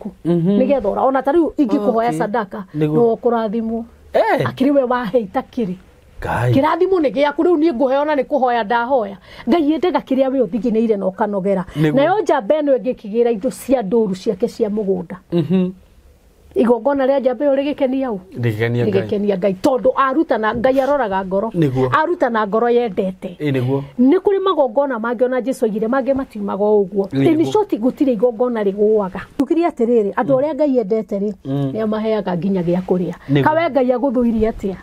gĩaku nĩgetha ora ona ta rĩu ingĩkũhoya sadaka no ũkũrathimwo. Akĩrĩ we wahe itakĩrĩ kĩrathimo nĩ gĩaku rĩu niĩ ngũheo na nĩ kũhoya ndahoya. Ngai endaga kĩrĩa we ũthiginĩire na ũkanogera. Nayo njamba ĩno ĩngĩkĩgĩra indo cia ndũru ciake cia mũgũnda. Igongona rĩa njamba ĩyo rĩgĩkenia ũ? Rĩgĩkenia Ngai tondũ aruta na Ngai aroraga ngoro. Aruta na ngoro yendete. Nĩ kũrĩ magongona mangĩ ona Jesu oigire mangĩ matiumaga o ũguo. In short gũtirĩ igongona rĩgũaga. Tukirie atĩrĩrĩ andũ arĩa Ngai endete rĩ nĩ amaheaga nginya gĩa kũrĩa. Kawe Ngai agũthũirie atĩa?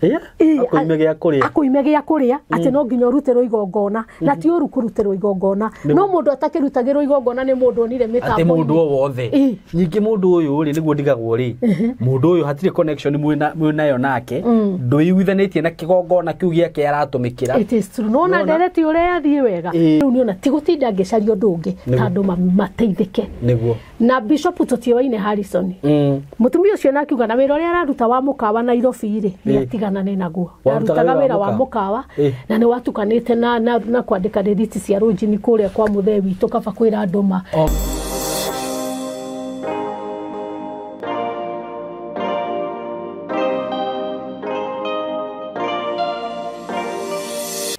Akũime gĩa kũrĩa. Akũime gĩa kũrĩa atĩ no nginya ũrutĩrwo igongona na ti ũru kũrutĩrwo igongona. No mũndũ atakĩrutagĩrwo igongona nĩ mũndũ onire mĩtambo. Atĩ mũndũ o wothe. Ningĩ mũndũ ũyũ rĩ nĩguo ndigagwo rĩ. Mũndũ ũyũ hatirĩ connection mwĩ nayo nake. Ndũiguithanĩtie na kĩgongona kĩu gĩake aratũmĩkĩra. It is true. No na ndereti ũrĩa yathiĩ wega. Rĩu nĩona ti gũtinda ngĩcaria ũndũ ũngĩ ta andũ mateithĩke. Nĩguo. Na Bishop Tũtioine Harrison. Mũtumia ũcio na akiuga na wĩra ũrĩa araruta wa mũkawa Nairobi rĩ nĩ atiganane naguo. Arutaga wĩra wa mũkawa na nĩ watukanĩte na kwandĩka rĩthiti cia rũnjini kũrĩa kwa mũthee witũ kaba kwĩra andũ ma.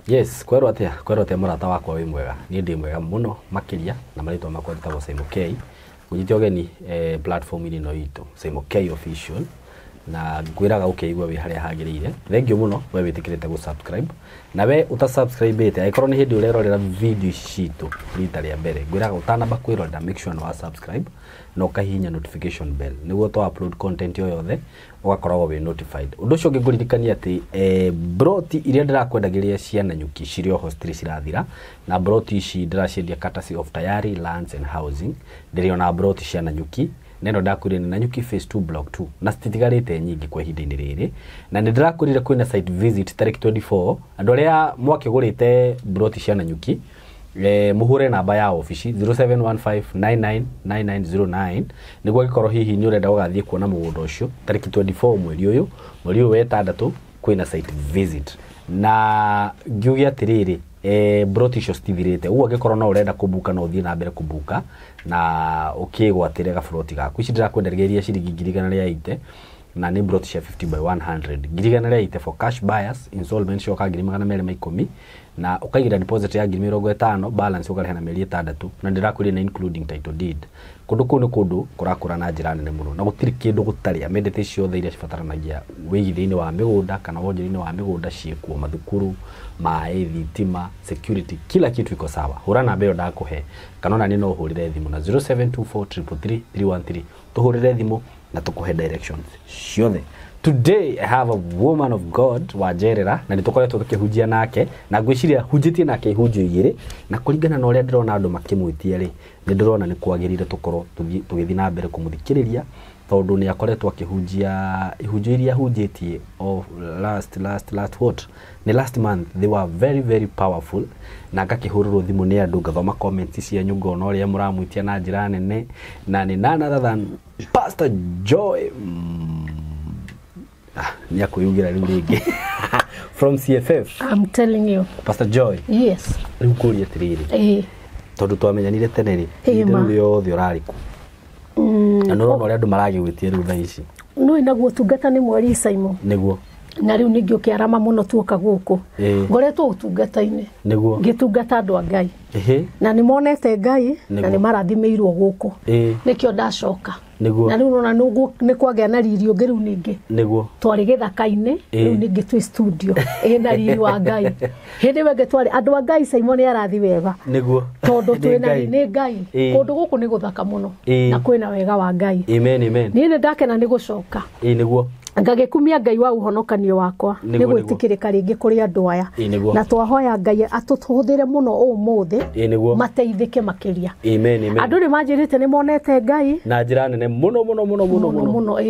Yes, kwerwo atia mũrata wakwa wĩ mwega. Niĩ ndĩ mwega mũno makĩria na marĩtwa makwa njĩtagwo Simon K. Ngũnyite ũgeni platform-inĩ ĩno itũ Simon K Official na ngwĩraga ũkĩigua wĩ harĩa hagĩrĩire. Thank you mũno we wĩtĩkĩrĩte gũ subscribe na we ũta subscribe-ĩte angĩkorwo nĩ hĩndĩ ũrerorera video ici citũ rita rĩa mbere ngwĩraga ũtanamba kwĩrorera make sure nĩ wa subscribe na ũkahihinya notification bell nĩguo twa upload content o yothe ũgakoragwo wĩ notified. Ũndũ ũcio ũngĩ ngũririkania atĩ broti iria ndĩrakwendagĩria cia Nanyuki cirĩ oho citirĩ cirathira na broti ici ndĩraciendia courtesy of Tayari Lands and Housing. Ndĩrĩ ona broti cia Nanyuki neno ndakwĩrire nĩ Nanyuki phase 2 block 2 na cititigarĩte nyingĩ kwa ihinda-inĩ rĩrĩ na nĩ ndĩrakwĩrire kwĩna site visit tarĩki 24. Andũ arĩa mwakĩgũrĩte broti cia Nanyuki muhure namba ya ofici 0715999909 nĩguo angĩkorwo hihi nĩ ũrenda gũgathiĩ kuona mũgũnda ũcio tarĩki 24 mweri ũyũ wa ĩtandatũ kwĩna site visit na ngiuge atĩrĩrĩ broti icio citithirĩte ũguo angĩkorwo no ũrenda kũbuka no ũthiĩ na mbere kũbuka na ũkĩgwatĩre gaburoti gaku. Ici ndĩrakwenderia ciringi 180,000 na nĩ broti cia 50 by 100 180,000 for cash buyers installment cioka 210,000 na ũkaigĩra deposit ya 50,000 balance ũkarĩha na mĩeri 6 na ndĩrakwĩrire na including title deed. Kũndũ kũu nĩ kũndũ kũrakũra na njĩra nene mũno na gũtirĩ kĩndũ gũtarĩ amendete ciothe iria cibataranagia wĩigithia-inĩ wa mĩgũnda kana wonjoria-inĩ wa mĩgũnda ciĩkuo, mathukuru, maĩ, thitima, security, kila kitu iko sawa. Hũra namba ĩyo ndakũhe kana ona niĩ no ũhũrĩre thimũ na 0724333313 tũhũrĩre thimũ na tũkũhe directions ciothe. Today I have a woman of God wa Njerera na nĩtũkoretwo tũkĩhunjia nake na ngwĩciria hunjĩtie nake ihunjio igĩrĩ na kũringana na ũrĩa ndĩrona andũ makĩmwĩtia rĩ nĩ ndĩrona nĩ kwagĩrĩire tũkorwo tũgĩthiĩ na mbere kũmũthikĩrĩria tondũ nĩ akoretwo akĩhunjia ihunjio iria ahunjĩtie of last what ni last month. They were very very powerful na ngakĩhũrĩrwo thimũ nĩ andũ ngathoma comments cianyu ngona ũrĩa mũramwĩtia na njĩra nene na nĩ none other than Pastor Joy nĩ akwĩyugĩra rĩu rĩngĩ from CFF. I'm telling you Pastor Joy. Yes. Rĩu ngũrie atĩrĩrĩ tondũ twamenyanire tene rĩ rĩu rĩothe ũrarĩ kũ na nĩ ũrona ũrĩa andũ maragĩgwĩtia rĩu thaa ici. Nĩ naguo ũtungata nĩ mweri Simon. Nĩguo. Na rĩu ningĩ ũkĩarama mũno tuoka gũkũ. Ngoretwo ũtungata-inĩ. Nĩguo. Ngĩtungata andũ a Ngai. Na nĩ monete Ngai na nĩ marathimĩirwo gũkũ. Nĩkĩo ndacoka. Nĩguo. Na rĩu ũrona nĩ kwagĩa na riri ũngĩ rĩu ningĩ. Nĩguo. Twarĩ gĩthaka-inĩ rĩu ningĩ twĩ studio ĩna riri wa Ngai. Hĩndĩ ĩyo ĩngĩ twarĩ andũ a Ngai Simon nĩ arathi wega. Nĩguo. Tondũ twĩna nĩ Ngai. Kũndũ gũkũ nĩ gũthaka mũno na kwĩna wega wa Ngai. Amen amen. Niĩ nĩ ndakena nĩ gũcoka. Nĩguo. Ngagĩkumia Ngai wa ũhonokanio wakwa nĩ gwĩtĩkĩrĩka rĩngĩ kũrĩ andũ aya na twahoya Ngai atũhũthĩre mũno ũmũthĩ mateithĩke makĩria. Amen amen. Andũ nĩ manjĩrĩte nĩ monete Ngai na njĩra nene mũno mũno mũno mũno mũno mũno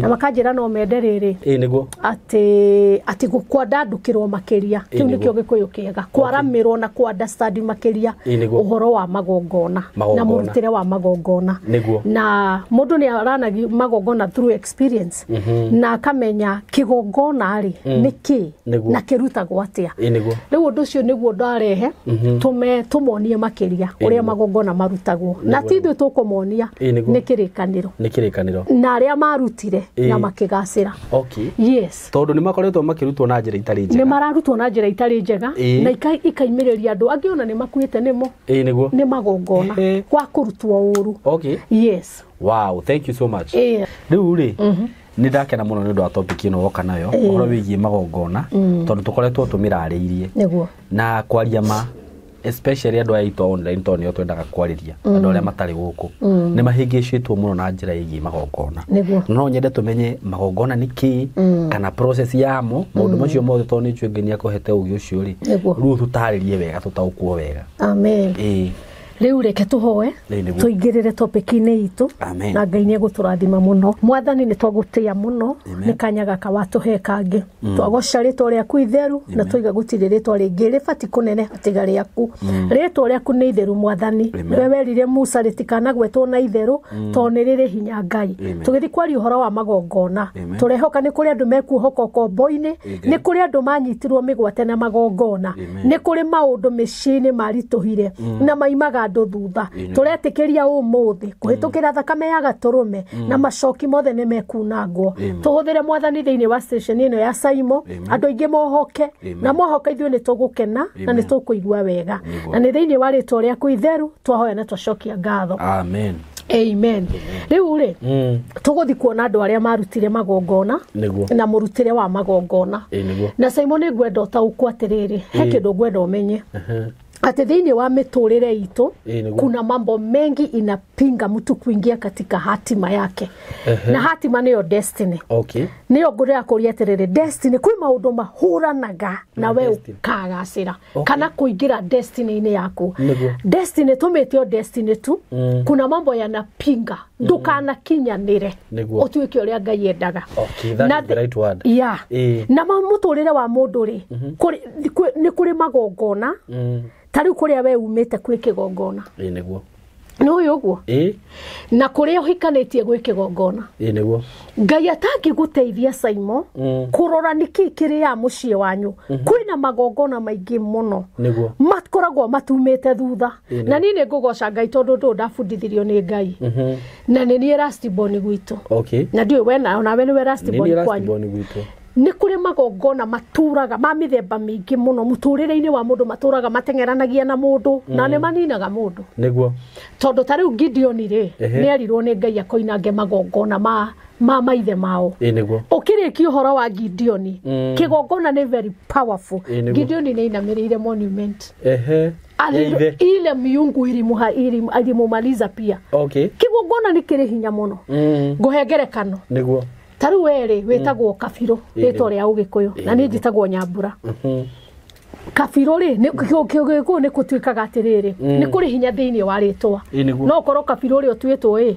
na makanjĩra no mende rĩrĩ nĩguo atĩ kwandandũkĩrwo makĩria kĩu nĩkĩo Gĩkũyũ kĩega kwaramĩrwo na kwa understand makĩria ũhoro wa magongona na mũrutĩre wa magongona na mũndũ nĩ aranagia magongona through experience. Na akamenya kĩgongona rĩ nĩ kĩ na kĩrutagwo atĩa. Rĩu ũndũ ũcio nĩguo ndarehe tũmonie makĩria ũrĩa magongona marutagwo na ti ithuĩ tũkũmonia nĩ kĩrĩkanĩro nĩ kĩrĩkanĩro na arĩa marutire na makĩgacĩra. Okay. Yes. Tondũ nĩ makoretwo makĩrutwo na njĩra itarĩ njega. Nĩ mararutwo na njĩra itarĩ njega na ikaimĩrĩria andũ angĩ ona nĩ makuĩte nĩmo. Nĩguo. Nĩ magongona kwa kũrutwo ũru. Okay. Yes. Wow, thank you so much. Rĩu rĩ nĩ ndakena mũno nĩ ũndũ wa topic ĩno woka nayo ũhoro wĩgiĩ magongona tondũ tũkoretwo tũmĩrarĩirie. Nĩguo. Na kwaria ma especially andũ aya aitũ online tondũ nĩo twendaga kwarĩria andũ arĩa matarĩ gũkũ nĩ mahĩngĩcĩtwo mũno na njĩra ĩgiĩ magongona. No nyende tũmenye magongona nĩ kĩĩ kana process yamo maũndũ macio mothe tondũ nĩ njũĩ Ngai nĩakũhete ũgĩ ũcio rĩ rĩu tũtarĩrie wega tũtaũkwo wega. Amen. Rĩu reke tũhoe tũingĩrĩre topic-inĩ itũ na Ngai nĩegũtũrathima mũno. Mwathani nĩ twagũtĩa mũno nĩ kanya gaka watũhe kangĩ twagoca rĩtwa rĩaku itheru na twaiga gũtirĩ rĩtwa rĩngĩ rĩbatiĩ kũneneha tiga rĩaku. Rĩtwa rĩaku nĩ itheru Mwathani. Nĩwe werire Musa rĩtikanagwetwo na itherũ tondũ nĩ rĩrĩ hinya Ngai. Tũgĩthiĩ kwaria ũhoro wa magongona tũrehoka nĩ kũrĩ andũ mekuohoka ũkombo-inĩ, nĩ kũrĩ andũ manyitirwo mĩgwate na magongona, nĩ kũrĩ maũndũ mĩciĩ-inĩ maritũhire na maimaga andũ thutha. Tũretĩkĩria ũmũthĩ kũhĩtũkĩra thakame ya gatũrũme na macoki mothe nĩ mekunangwo. Tũhũthĩre Mwathani thĩinĩ wa station ĩno ya Saimo andũ aingĩ mohoke na mohoka ithuĩ nĩ tũgũkena na nĩ tũkũigua wega na nĩ thĩinĩ wa rĩtwa rĩaku itheru twahoya na twacokia ngatho. Amen. Amen. Rĩu rĩ tũgũthiĩ kuona andũ arĩa marutire magongona na mũrutĩre wa magongona. Na Saimo nĩ ngwenda ũtaũkwo atĩrĩrĩ he kĩndũ ngwenda ũmenye atĩ thĩinĩ wa mĩtũrĩre itũ kuna mambo mengi inapinga mtu kuingia katika hatima yake. Na hatima nĩyo destiny. Okay. Nĩyo ngũrĩa kũria atĩrĩrĩ destiny kwĩ maũndũ mahũranaga na we ũkagacĩra kana kũingĩra destiny-inĩ yaku. Destiny tũmĩte destiny tu. Kuna mambo yanapinga ndũkanakinyanĩre ũtuĩke ũrĩa Ngai endaga. Okay, that is the right word. Yeah. Na mũtũrĩre wa mũndũ rĩ nĩ kũrĩ magongona. Ta rĩu kũrĩa we umĩte kwĩ kĩgongona. Nĩguo. Nĩ ũyũ ũguo? Na kũrĩa ũhikanĩtie gwĩ kĩgongona. Nĩguo. Ngai atangĩgũteithia Saimo kũrora nĩkĩ kĩrĩa mũciĩ wanyu. Kwĩna magongona maingĩ mũno. Nĩguo. Makoragwo matumĩte thutha. Na niĩ nĩ ngũgoca Ngai tondũ ndũ ndabundithirio nĩ Ngai. Na nĩ niĩ last born gwitũ. Okay. Na ndiũĩ we onawe nĩwe last born kwanyu. Nĩ kũrĩ magongona matũraga ma mĩthemba mĩingĩ mũno mũtũrĩre-inĩ wa mũndũ matũraga mateng'eranagia na mũndũ na nĩ maninaga mũndũ. Nĩguo. Tondũ ta rĩu Gideoni rĩ nĩ erirwo nĩ Ngai akoinange magongona ma maithe mao. Nĩguo. Ũkĩrĩkia ũhoro wa Gideoni kĩgongona nĩ very powerful. Gideoni nĩ ainamĩrĩire monument. Ile miungu ilimumaliza pia. Okay. Kĩgongona nĩ kĩrĩ hinya mũno. Ngũhe ngerekano. Nĩguo. Ta rĩu we rĩ wĩtagwo Kabirũ rĩtwa rĩa Ũgĩkũyũ na niĩ njĩtagwo Nyambura. Kabirũ rĩ Gĩkũyũ nĩ gũtuĩkaga atĩrĩrĩ nĩ kũrĩ hinya thĩinĩ wa rĩtwa. No ũkorwo Kabirũ ũrĩa ũtuĩtwo ĩ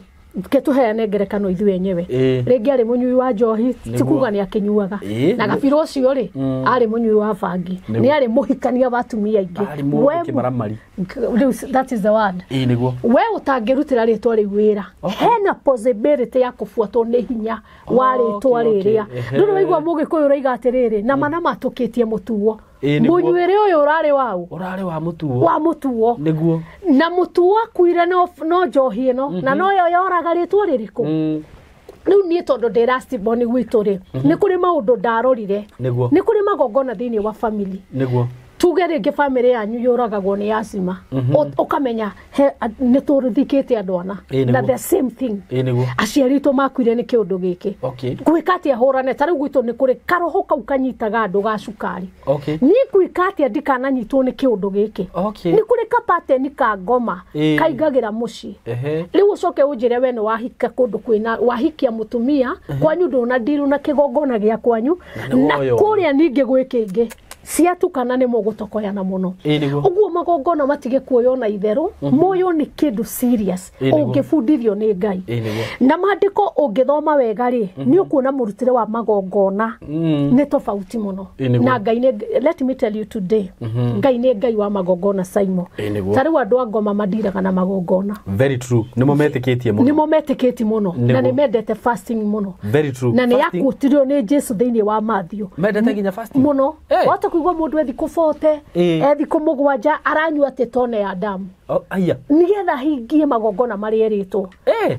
ke tũheane ngerekano ithuĩ enyewe rĩngĩ arĩ mũnyui wa njohi ti kuga nĩ akĩnyuaga na Kabirũ ũcio rĩ arĩ mũnyui wa bangi nĩ arĩ mũhikania wa atumia aingĩ. Rĩu that is the word. Nĩguo. We ũtangĩrutĩra rĩtwa rĩu wĩra hena possibility ya kũbuatwo nĩ hinya wa rĩtwa rĩrĩa. Ndũrĩ waigua Mũgĩkũyũ ũroiga atĩrĩrĩ na mana matũkĩtie mũtuo. Mũnyuĩre ũyũ ũrarĩ waũ? Ũrarĩ wa mũtuo. Wa mũtuo. Nĩguo. Na mũtuo akuire no njohi ĩno na noyo yoraga rĩtwa rĩrĩkũ? Rĩu niĩ tondũ ndĩ last born gwitũ rĩ nĩ kũrĩ maũndũ ndarorire. Nĩguo. Nĩ kũrĩ magongona thĩinĩ wa family. Nĩguo. Tuge rĩngĩ family yanyu yũragagwo nĩ acima ũkamenya nĩ tũthikĩte andũ ana na the same thing. Aciari aitũ makuire nĩ kĩũndũ gĩkĩ. Ngwĩka atĩa hũrane ta rĩu gwitũ nĩ kũrĩ karoho kau kanyitaga andũ ga cukari. Niĩ ngwĩka atĩa ndikananyitwo nĩ kĩũndũ gĩkĩ? Nĩ kũrĩ kapateni ka ngoma kaingagĩra mũciĩ. Rĩu ũcoke ũnjĩre we nĩ wahika kũndũ kwĩna wahikia mũtumia kwanyu ndũna ndiru na kĩgongona gĩa kwanyu na kũrĩa ningĩ gwĩ kĩngĩ. Ciatukana nĩ mũgũtokoyana mũno. Ũguo magongona matige kuoywo na itherũ. Moyo nĩ kĩndũ serious ũngĩbundithio nĩ Ngai. Na maandĩko ũngĩthoma wega rĩ, nĩ ũkuona mũrutĩre wa magongona nĩ tofauti mũno. Na Ngai nĩ, let me tell you today, Ngai nĩ Ngai wa magongona Simon. Ta rĩu andũ a ngoma mandiraga na magongona. Very true. Nĩmo metĩkĩtie mũno. Nĩmo metĩkĩtie mũno. Na nĩ mendete fasting mũno. Very true. Na nĩ yakuotirio nĩ Jesu thĩinĩ wa Matthew. Mendete nginya fasting mũno. Wata kuigua mũndũ ethi kũbote, ethi kũmũgwanja, aranyua atĩ tone ya damu. Aya. Nĩgetha hingie magongona marĩa erĩtwo.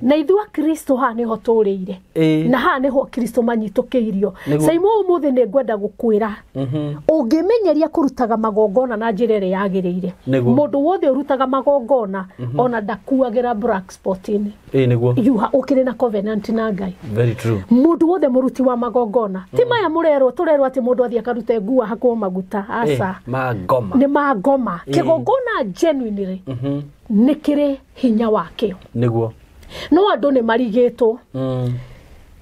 Na ithuĩ Akristo haha nĩho tũrĩire. Na haha nĩho Akristo manyitũkĩirio. Simon ũmũthĩ nĩ ngwenda gũkwĩra. Ũngĩmenyeria kũrutaga magongona na njĩra ĩrĩa yagĩrĩire. Mũndũ wothe ũrutaga magongona ona ndakuagĩra black spot-inĩ. Nĩguo. Ũkĩrĩ na covenant na Ngai. Very true. Mũndũ wothe mũruti wa magongona. Ti maya mũrerwo tũrerwo atĩ mũndũ athiĩ akarute nguo ahakwo maguta. Aca. Magoma. Nĩ magoma. Kĩgongona genuinely nĩ kĩrĩ hinya wakĩo. Nĩguo. No andũ nĩ marigĩtwo.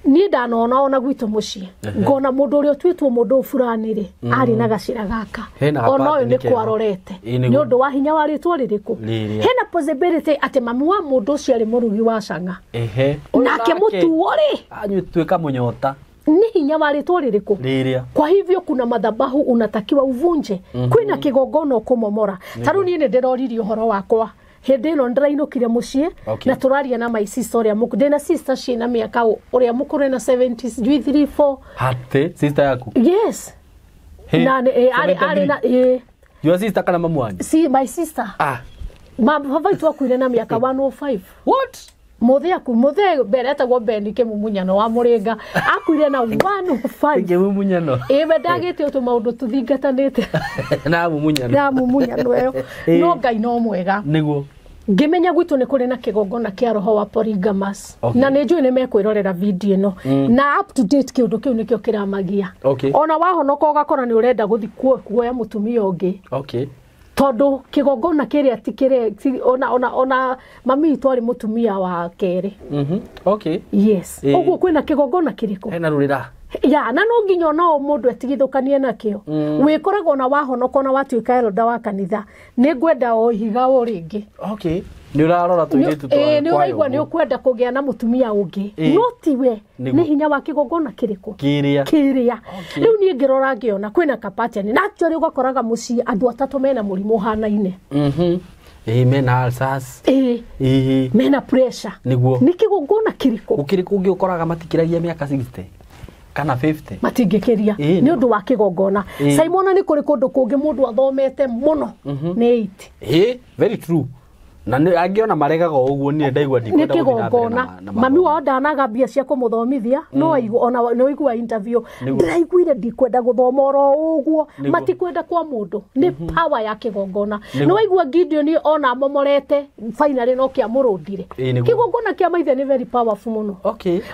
Niĩ ndanona ona gwitũ mũciĩ ngona mũndũ ũrĩa ũtuĩtwo mũndũ fulani rĩ arĩ na gacĩra gaka ona ũyũ nĩ kwarorete nĩ ũndũ wa hinya wa rĩtwa rĩrĩkũ. Hena possibility atĩ mami wa mũndũ ũcio arĩ mũrugi wa cang'a. Nake mũtuo rĩ anyutuĩka mũnyota nĩ hinya wa rĩtwa rĩrĩkũ. Kwa hivyo kuna madhabahu unatakiwa uvunje. Kwĩna kĩgongona ũkũmomora. Ta rĩu niĩ nĩ ndĩroririe ũhoro wakwa hĩndĩ ĩno ndĩrainũkire mũciĩ na tũraria na my sister ũrĩa mũkũrũ. Ndĩna sister ciĩna mĩaka ũrĩa mũkũrũ ena 70 sijui 3 4. Hatĩ sister yaku? Yes. Na arĩ na Your sister kana mamu wanyu? Si my sister. Baba witũ akuire na mĩaka 105. What? Mũthee aku mũthee mbere etagwo Beni Kĩmumunyano wa Mũrĩnga akuire na 105. Kĩmumunyano. Ĩĩ we ndagĩte ũtũ maũndũ tũthingatanĩte. Na mumunyano. Na mumunyano ĩyo. No Ngai no mwega. Nĩguo. Ngĩmenya gwitũ nĩ kũrĩ na kĩgongona kĩa roho wa polygamous. Na nĩ njũĩ nĩ mekwĩrorera video ĩno. Na up to date kĩũndũ kĩu nĩkĩo kĩramagia. Ona wahonoka ũgakora nĩ ũrenda gũthiĩ kuoya mũtumia ũngĩ. Tondũ kĩgongona kĩrĩa ti kĩrĩa ona mami witũ arĩ mũtumia wa kerĩ. Yes. Ũguo kwĩna kĩgongona kĩrĩkũ? Hena rũrĩra. Ya, na no nginya ona o mũndũ etigithũkanie nakĩo. Wĩkoragwo na wahonoka ona watuĩka elder wa kanitha. Nĩ ngwenda o ihiga o rĩngĩ. Nĩ ũrarora tũirĩtu twa. Nĩ ũraigua nĩ ũkwenda kũgĩa na mũtumia ũngĩ. No tiwe nĩ hinya wa kĩgongona kĩrĩkũ? Kĩrĩa. Kĩrĩa. Rĩu niĩ ngĩrora ngĩona kwĩna kapateni. Na actually ũgakoraga mũciĩ andũ atatũ mena mũrimũ ũhanaine. Mena ulcers. Mena pressure. Nĩguo. Nĩ kĩgongona kĩrĩkũ? Gũkĩrĩ kũngĩ ũkoraga matikĩragia mĩaka 60. Kana 50. Matingĩkĩria nĩ ũndũ wa kĩgongona. Simon nĩ kũrĩ kũndũ kũngĩ mũndũ athomete mũno nĩ 80. Very true. Na nĩ angĩona maregaga ũguo niĩ ndaigua ndikwenda gũthiĩ na mbere na mami wao ndanaga mbia cia kũmũthomithia no ona nĩ ũigua interview ndĩraiguire ndikwenda gũthoma oro ũguo matikwenda kwa mũndũ nĩ power ya kĩgongona. Nĩ waigua Gideon ona momorete finally no kĩamũrũndire. Kĩgongona kĩa maithe nĩ very powerful mũno.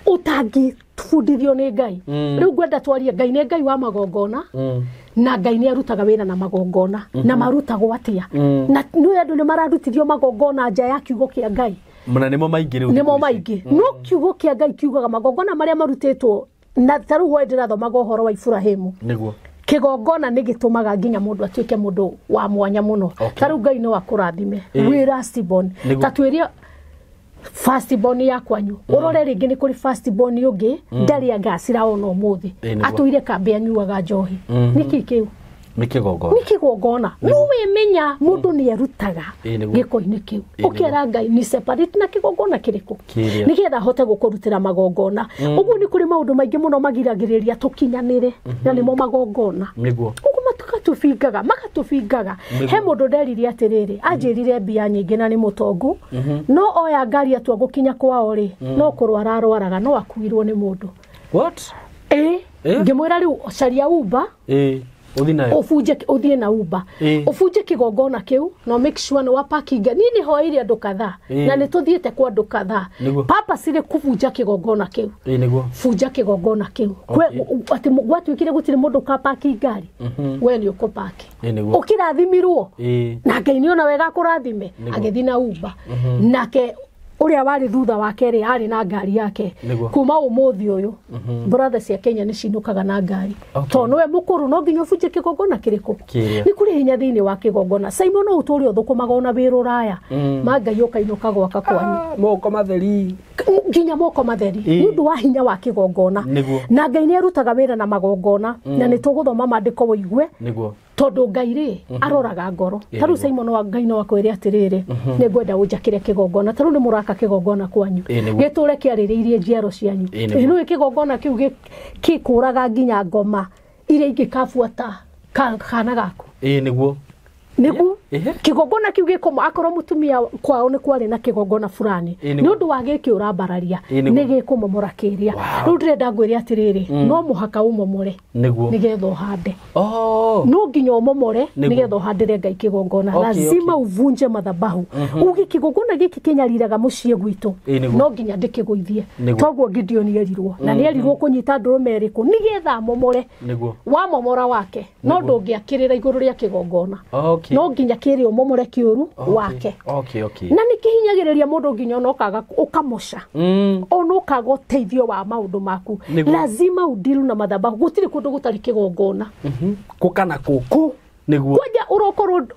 Ũtangĩbundithio nĩ Ngai. Rĩu ngwenda twarie Ngai nĩ Ngai wa magongona. Na Ngai nĩ arutaga wĩra na magongona. Na marutagwo atĩa? Na nĩ andũ nĩ mararutithio magongona nja ya kiugo kĩa Ngai. Na nĩmo maingĩ rĩu. Nĩmo maingĩ. No kiugo kĩa Ngai kiugaga magongona marĩa marutĩtwo na ta rĩu hwaĩ ndĩrathomaga ũhoro wa Iburahĩmu. Nĩguo. Kĩgongona nĩ gĩtũmaga nginya mũndũ atuĩke mũndũ wa mwanya mũno. Ta rĩu Ngai no akũrathime. Wĩ last born. Ta twĩrie first born ya kwanyu. Ũrore rĩngĩ nĩ kũrĩ first born ũngĩ ndarĩ angacira ona ũmũthĩ. Atũire kambĩ anyuaga njohi. Nĩkĩ kĩu? Nĩ kĩgongona. Nĩ kĩgongona. No wĩmenya mũndũ nĩ erutaga gĩko-inĩ kĩu. Ũkera Ngai ni separate na kĩgongona kĩrĩkũ? Nĩgetha ahote gũkũrutĩra magongona. Ũguo nĩ kũrĩ maũndũ maingĩ mũno magiragĩrĩria tũkinyanĩre na nĩmo magongona. Nĩguo. Ũguo magatũbingaga, magatũbingaga. He mũndũ nderire atĩrĩrĩ, anjĩrire mbia nyingĩ na nĩ mũtongu. No oya ngari atua gũkinya kwao rĩ, no kũrwara arwaraga no akuirwo nĩ mũndũ. What? Ngĩmwĩra rĩu caria Uber. Ũbunje ũthiĩ na Uber. Ũbunje kĩgongona kĩu no make sure nĩ wa parking. Niĩ nĩ hoeire andũ kadhaa na nĩ tũthiĩte kwa andũ kadhaa. Purpose nĩ kũbunja kĩgongona kĩu. Bunja kĩgongona kĩu. Atĩ gwatuĩkire gũtirĩ mũndũ ũkapaki ngari. We nĩ ũkũpaki. Ũkĩrathimirwo. Na Ngai nĩ ona wega akũrathime. Agĩthiĩ na Uber. Nake Ũrĩa warĩ thutha wake rĩ arĩ na ngari yake. Kuma ũmũthĩ ũyũ brother cia Kenya nĩ cinũkaga na ngari. Tondũ nĩwe mũkũrũ no nginya ũbunje kĩgongona kĩrĩkũ? Nĩ kũrĩ hinya thĩinĩ wa kĩgongona. Simon no ũtũre ũthũkũmaga ona wĩ rũraya. Ma Ngai ũkainũka gwaka kwanyu. Moko matheri. Nginya moko matheri. Nĩ ũndũ wa hinya wa kĩgongona. Na Ngai nĩ arutaga wĩra na magongona. Na nĩ tũgũthoma maandĩko wũigue. Tondũ Ngai rĩ aroraga ngoro. Ta rĩu Simon wa Ngai no akwĩre atĩrĩrĩ, nĩ ngwenda ũnjakĩre kĩgongona. Ta rĩu nĩ mũraka kĩgongona kwanyu. Gĩtũre kĩarĩrĩirie njiaro cianyu. Nĩ kĩgongona kĩu gĩkũraga nginya ngoma iria ingĩkabuata kana gaku. Nĩguo. Nĩguo kĩgongona kĩu gĩkũmo akorwo mũtumia kwao nĩ kwarĩ na kĩgongona fulani nĩ ũndũ wa gĩkĩ ũrambararia nĩ gĩkũmomora kĩrĩa. Rĩu ndĩrenda ngwĩre atĩrĩrĩ, no mũhaka ũmomore nĩgetha ũhande. No nginya ũmomore nĩgetha ũhandĩre Ngai kĩgongona. Lazima uvunje madhabahu. Uge kĩgongona gĩkĩ kĩnyariraga mũciĩ gwitũ no nginya ndĩkĩgũithie. Toguo Gideon erirwo na nĩ erirwo kũnyita ndũrũme ĩrĩkũ nĩgetha amomore. Wamomora wake no ndũngĩakĩrĩra igũrũ rĩa kĩgongona. No nginya kĩrĩ ũmomore kĩũru wake. Na nĩ kĩhinyagĩrĩria mũndũ nginya ona ũkaga ũkamoca. Ona ũkaga ũteithio wa maũndũ maku. Lazima udilu na madhabahu. Gũtirĩ kũndũ gũtarĩ kĩgongona. Kũ kana kũ? Kũ. Nĩguo. Kwanja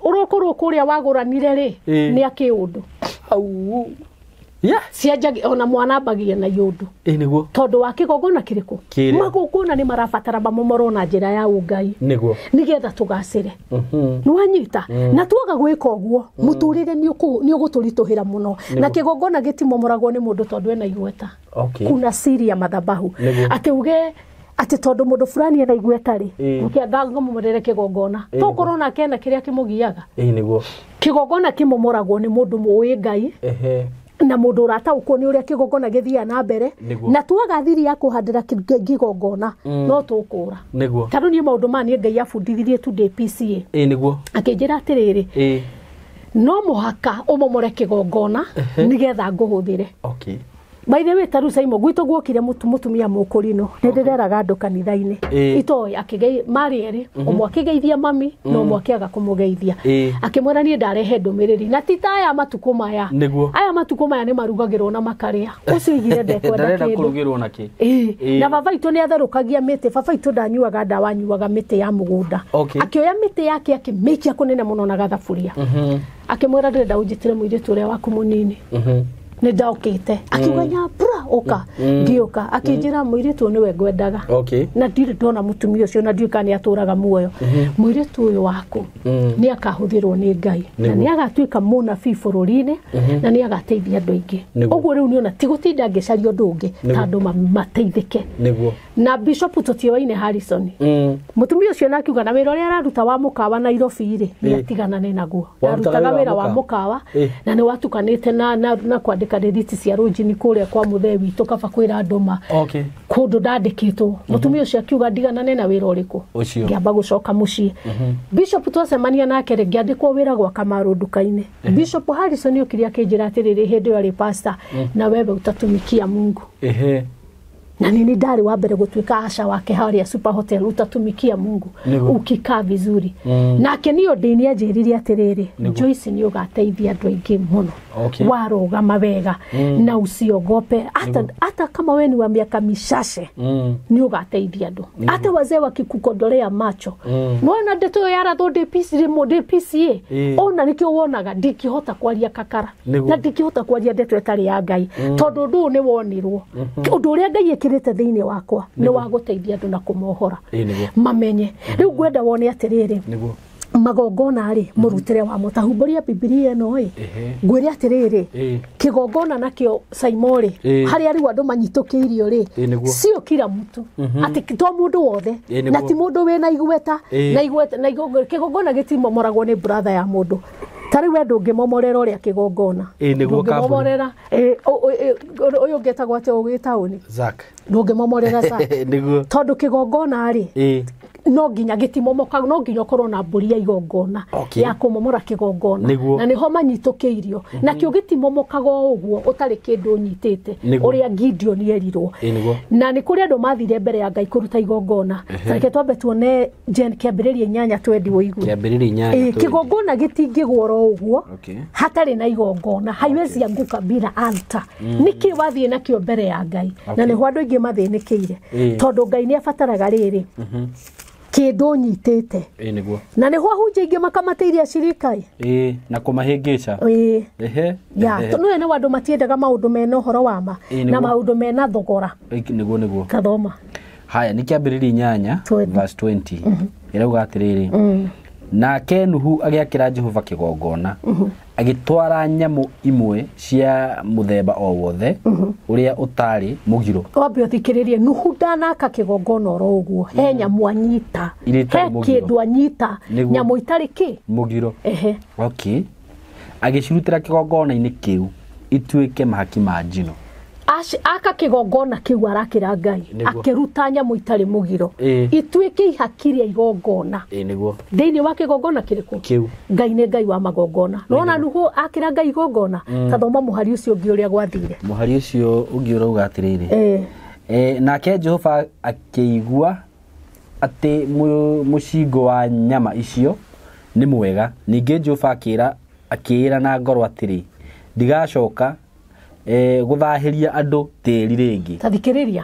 ũrokorwo kũrĩa wagũranire rĩ nĩ akĩũndũ. Cianjagia ona mwanambagia na iũndũ. Nĩguo. Tondũ wa kĩgongona kĩrĩkũ? Magongona nĩ marabatara mamomorwo na njĩra ya ũngai. Nĩguo. Nĩgetha tũgacĩre. Nĩ wanyita? Na twaga gwĩka ũguo, mũtũrĩre nĩ ũgũtũritũhĩra mũno. Na kĩgongona gĩtimomoragwo nĩ mũndũ tondũ ena igweta. Kuna siri ya madhabahu. Atĩ uge atĩ tondũ mũndũ fulani ena igweta rĩ, ũkĩanga ngũmomorere kĩgongona. Tokorwo nake ena kĩrĩa kĩmũgiaga. Nĩguo. Kĩgongona kĩmomoragwo nĩ mũndũ mũĩ Ngai. Na mũndũ ũrataũkwo nĩ ũrĩa kĩgongona gĩthiaga na mbere. Na twaga thiri ya kũhandĩra kĩgongona no tũkũra. Ta rĩu niĩ maũndũ maya niĩ Ngai abundithirie tu ndĩ PCA. Nĩguo. Akĩnjĩra atĩrĩrĩ, no mũhaka ũmomore kĩgongona nĩgetha ngũhũthĩre. By the way, ta rĩu Simon gwitũ guokire mũtumia mũkũrinũ nĩ ndĩreraga andũ kanitha-inĩ itoĩ akĩgei marĩ erĩ, ũmwe akĩgeithia mami na ũmwe akĩaga kũmũgeithia. Akĩmwĩra niĩ ndarehe ndũmĩrĩri na ti ta aya matukũ maya. Aya matukũ maya nĩ marugagĩrwo na makarĩa. Ũcio oigire ndekwenda kĩndũ. Kũrugĩrwo na kĩ? Na baba itũ nĩ atherũkagia mĩtĩ. Baba itũ ndanyuaga ndawa, anyuaga mĩtĩ ya mũgũnda. Akĩoya mĩtĩ yake akĩmĩikia kũnene mũno na gathaburia. Akĩmwĩra ndĩrenda ũnjĩtĩre mũirĩtu ũrĩa waku mũnini. Nĩ ndaũkĩte. Akiuga nyambura ũka. Ngĩũka. Akĩnjĩra mũirĩtu ũyũ nĩwe ngwendaga. Na ndirĩ ndona mũtumia ũcio na ndiũĩ kana nĩ atũraga muoyo. Mũirĩtu ũyũ waku nĩ akahũthĩrwo nĩ Ngai. Na nĩ agatuĩka mũnabii bũrũri-inĩ na nĩ agateithia andũ aingĩ. Ũguo rĩu nĩona ti gũtinda ngĩcaria ũndũ ũngĩ ta andũ mateithĩke. Na Bishop tũtioaine Harrison. Mũtumia ũcio na akiuga na wĩra ũrĩa araruta wa mũkawa Nairobi rĩ nĩ atiganane naguo. Arutaga wĩra wa mũkawa na nĩ watukanĩte na kwandĩka rĩthiti cia rũnjini kũrĩa kwa mũthee witũ kaba kwĩra andũ ma kũndũ ndandĩkĩtwo. Mũtumia ũcio akiuga ndiganane na wĩra ũrĩkũ. Ngĩamba gũcoka mũciĩ. Bishop twacemania nake rĩ ngĩandĩkwo wĩra gwa Kamaru nduka-inĩ. Bishop Harrison okire akĩnjĩra atĩrĩrĩ hĩndĩ ĩyo arĩ pastor na wewe utatumikia Mungu. Na nini ndari wa mbere gũtuĩka asha wake harĩa Super Hotel utatumikia Mungu ukikaa vizuri. Nake niyo ndini anjĩrire atĩrĩrĩ, Joyce nĩ ũgateithia andũ aingĩ mũno. Warũgama wega na usiogope hata kama we ni wa miaka michache nĩ ũgateithia andũ. Hata wazee wakikukodolea macho. Nĩwona ndeto ĩyo yarathwo ndĩ PCA ona nĩkĩo wonaga ndingĩhota kwaria kakara na ndingĩhota kwaria ndeto ĩtarĩ ya Ngai tondũ ũndũ ũyũ nĩ wonirwo. Ũndũ ũrĩa Ngai ekĩrĩte thĩinĩ wakwa nĩ wa gũteithia andũ na kũmohora mamenye. Rĩu ngwenda wone atĩrĩrĩ, magongona rĩ mũrutĩre wamo ta humbũria Bibilia ĩno ĩ ngwĩre atĩrĩrĩ, kĩgongona nakĩo Simon rĩ harĩa rĩu andũ manyitũkĩirio rĩ sio kila mtu atĩ to mũndũ wothe na ti mũndũ wĩna igweta na igweta na kĩgongona gĩtimomoragwo nĩ brother ya mũndũ. Ta rĩu we ndũngĩmomorera ũrĩa kĩgongona. Ndũngĩmomorera ũyũ ũngĩtagwo atĩa ũgĩ taũni? Zack. Ndũngĩmomorera Zack. Tondũ kĩgongona rĩ No nginya gĩtimomoka, no nginya ũkorwo na mbũri ya igongona ya kũmomora kĩgongona, na nĩho manyitũkĩirio. Nakĩo gĩtimomokaga o ũguo ũtarĩ kĩndũ ũnyitĩte, ũrĩa Gideon erirwo. Na nĩ kũrĩ andũ mathire mbere ya Ngai kũruta igongona. Reke twambe tuone Jen kĩambĩrĩria 8:20 ũigue. Kĩambĩrĩria 8:20. Kĩgongona gĩtingĩgwo oro ũguo hatarĩ na igongona, haiwezi anguka bila altar. Nĩkĩ wathiĩ nakĩo mbere ya Ngai? Na nĩho andũ aingĩ mathĩnĩkĩire, tondũ Ngai nĩ abataraga rĩrĩ kĩndũ ũnyitĩte. Na nĩho ahunjia aingĩ makamatĩirie acirika na kũmahĩngĩca. Ya tondũ nĩ andũ matiendaga maũndũ mena ũhoro wa ma na maũndũ mena thogora. Nĩguo nĩguo. Kathoma. Haya, nĩ kĩambĩrĩria 8 verse 20 ĩrauga atĩrĩrĩ, nake Nuhu agĩakĩra Jehova kĩgongona, agĩtwara nyamũ imwe cia mũthemba o wothe ũrĩa ũtarĩ mũgiro. Wambe ũthikĩrĩrie, Nuhu ndanaka kĩgongona oro ũguo, he nyamũ anyita, he kĩndũ anyita, nyamũ itarĩ kĩ mũgiro. Okay. Agĩcirutĩra kĩgongona-inĩ kĩu ituĩke mahaki ma njino. Aka kĩgongona kĩu arakĩra Ngai, akĩruta nyamũ itarĩ mũgiro ituĩke ihaki rĩa igongona. Thĩinĩ wa kĩgongona kĩrĩkũ? Kĩu. Ngai nĩ Ngai wa magongona. Nĩwona Nuhu akĩra Ngai igongona? Ta thoma mũhari ũcio ũngĩ ũrĩa gwathire. Mũhari ũcio ũngĩ ũrauga atĩrĩrĩ, nake Jehova akĩigua atĩ mũcingo wa nyama icio nĩ mwega. Ningĩ Jehova akĩĩra na ngoro atĩrĩ, ndigacoka gũthahĩria andũ tĩri rĩngĩ. Ta thikĩrĩria,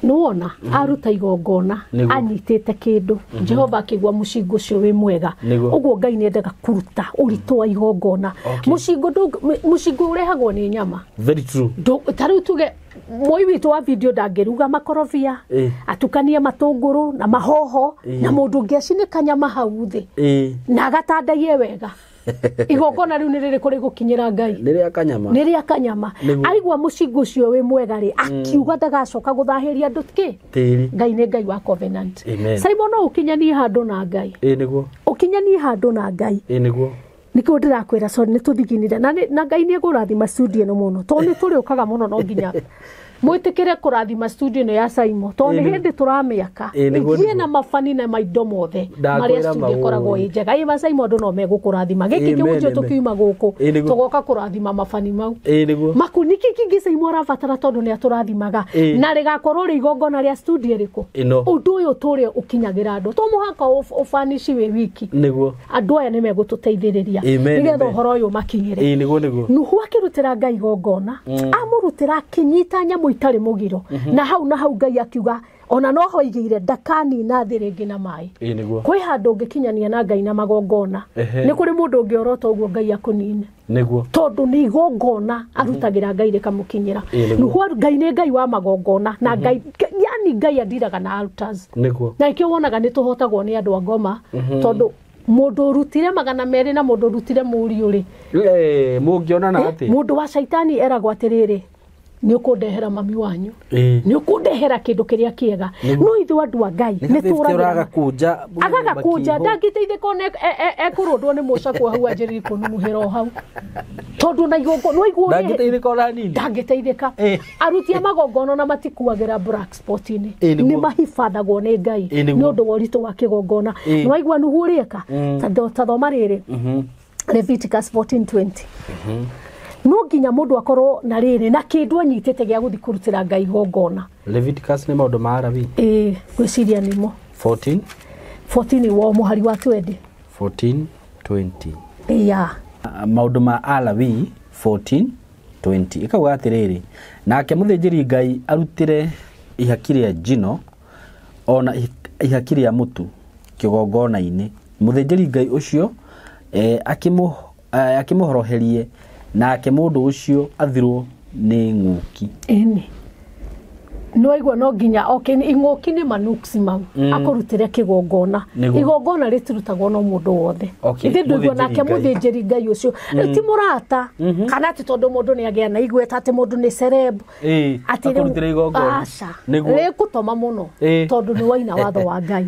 nĩwona aruta igongona anyitĩte kĩndũ, Jehova akĩigua mũcingo ũcio wĩ mwega. Ũguo Ngai nĩendaga kũruta ũritũ wa igongona. Mũcingo ũrehagwo nĩ nyama. Very true. Ta rĩu tuge moi witũ wa video ndangĩruga makorobia, atukanie matũngũrũ na mahoho, na mũndũ ũngĩ acinĩka nyama hau thĩ na agatandaiye wega. Igongona rĩu nĩ rĩrĩkũ rĩgũkinyĩra Ngai? Nĩ rĩa kanyama. Nĩ rĩa kanyama. Aigua mũcingo ũcio wĩ mwega rĩ, akiuga ndagacoka gũthahĩria andũ kĩ? Tĩri. Ngai nĩ Ngai wa covenant. Simon, no ũkinyanie handũ na Ngai. Nĩguo. Ũkinyanie handũ na Ngai. Nĩguo. Nĩkĩo ndĩrakwĩra, sorry, nĩ tũthiginire na Ngai nĩ egũrathima studio ĩno mũno, tondũ nĩ tũrĩũkaga mũno, no nginya mwĩtĩkĩre kũrathima studio ĩno ya Simon, tondũ nĩ hĩndĩ tũramĩaka ĩthiĩ na mabani na maindo mothe marĩa studio ĩkoragwo ĩ njega. Ĩ Simon, andũ no megũkũrathima. Gĩkĩ kĩhunjio tũkiuma gũkũ tũgoka kũrathima mabani mau maku. Nĩkĩ kĩngĩ Simon arabatara tondũ nĩ atũrathimaga, na rĩgakorwo rĩ igongona rĩa studio ĩrĩkũ? Ũndũ ũyũ tũrĩa ũkinyagĩra andũ, to mũhaka ũbanici wĩ wiki. Andũ aya nĩ megũtũteithĩrĩria nĩgetha ũhoro ũyũ makinyĩre. Nuhu akĩrutĩra Ngai igongona, amũrutĩra akĩnyita nyamũ itarĩ mũgiro, na hau na hau Ngai akiuga ona no hoigĩire ndakanina thĩ rĩngĩ na maĩ. Kwĩ handũ ũngĩkinyania na Ngai na magongona. Nĩ kũrĩ mũndũ ũngĩorota ũguo Ngai akũnine, tondũ nĩ igongona arutagĩra Ngai rĩkamũkinyĩra. Nuhu, Ngai nĩ Ngai wa magongona, na Ngai yani Ngai andiraga na altars. Na ikĩo wonaga nĩ tũhotagwo nĩ andũ a ngoma, tondũ mũndũ ũrutire 200 na mũndũ ũrutire mũriũ rĩ, mũngĩonana atĩ mũndũ wa caitani eragwo atĩrĩrĩ, nĩ ũkũndehera mami wanyu, nĩ ũkũndehera kĩndũ kĩrĩa kĩega. No ithuĩ andũ a Ngai nĩ tũragĩra agagakũnja, ndangĩteithĩka ona ekũrũndwo nĩ mũcakwa hau anjĩrĩrie kũnunuhĩra o hau, tondũ na igongona no iguo ndangĩteithĩka ona nini, ndangĩteithĩka. Aruti a magongona na matikuagĩra black spot-inĩ, nĩ mahibathagwo nĩ Ngai nĩ ũndũ wa ũritũ wa kĩgongona. Nĩ waigua Nuhu ũrĩeka? Ta thoma rĩrĩ Leviticus 14:20. No nginya mũndũ akorwo na rĩrĩ na kĩndũ anyitĩte gĩa gũthiĩ kũrutĩra Ngai igongona. Leviticus nĩ maũndũ ma Arabi. Ngwĩciria nĩmo 14 14 wa mũhari wa 20. 14:20. Yeah. Maũndũ ma Alawi 14:20 ĩkauga atĩrĩrĩ, nake mũthĩnjĩri Ngai arutĩre ihaki rĩa njino ona ihaki rĩa mũtu kĩgongona-inĩ. Mũthĩnjĩri Ngai ũcio akĩmũhoroherie, nake mũndũ ũcio athirwo nĩ ng'ũki. Ĩni nĩwaigua, no nginya ing'ũki nĩ manuksi mau akũrutĩre kĩgongona. Igongona rĩtirutagwo no mũndũ wothe. Ithe ndũigua nake mũthĩnjĩri Ngai ũcio ti mũrata, kana atĩ tondũ mũndũ nĩ agĩa na igweta atĩ mũndũ nĩ celeb atĩ akũrutĩre igongona. Aca, rĩkũtoma mũno tondũ nĩ waina watho wa Ngai.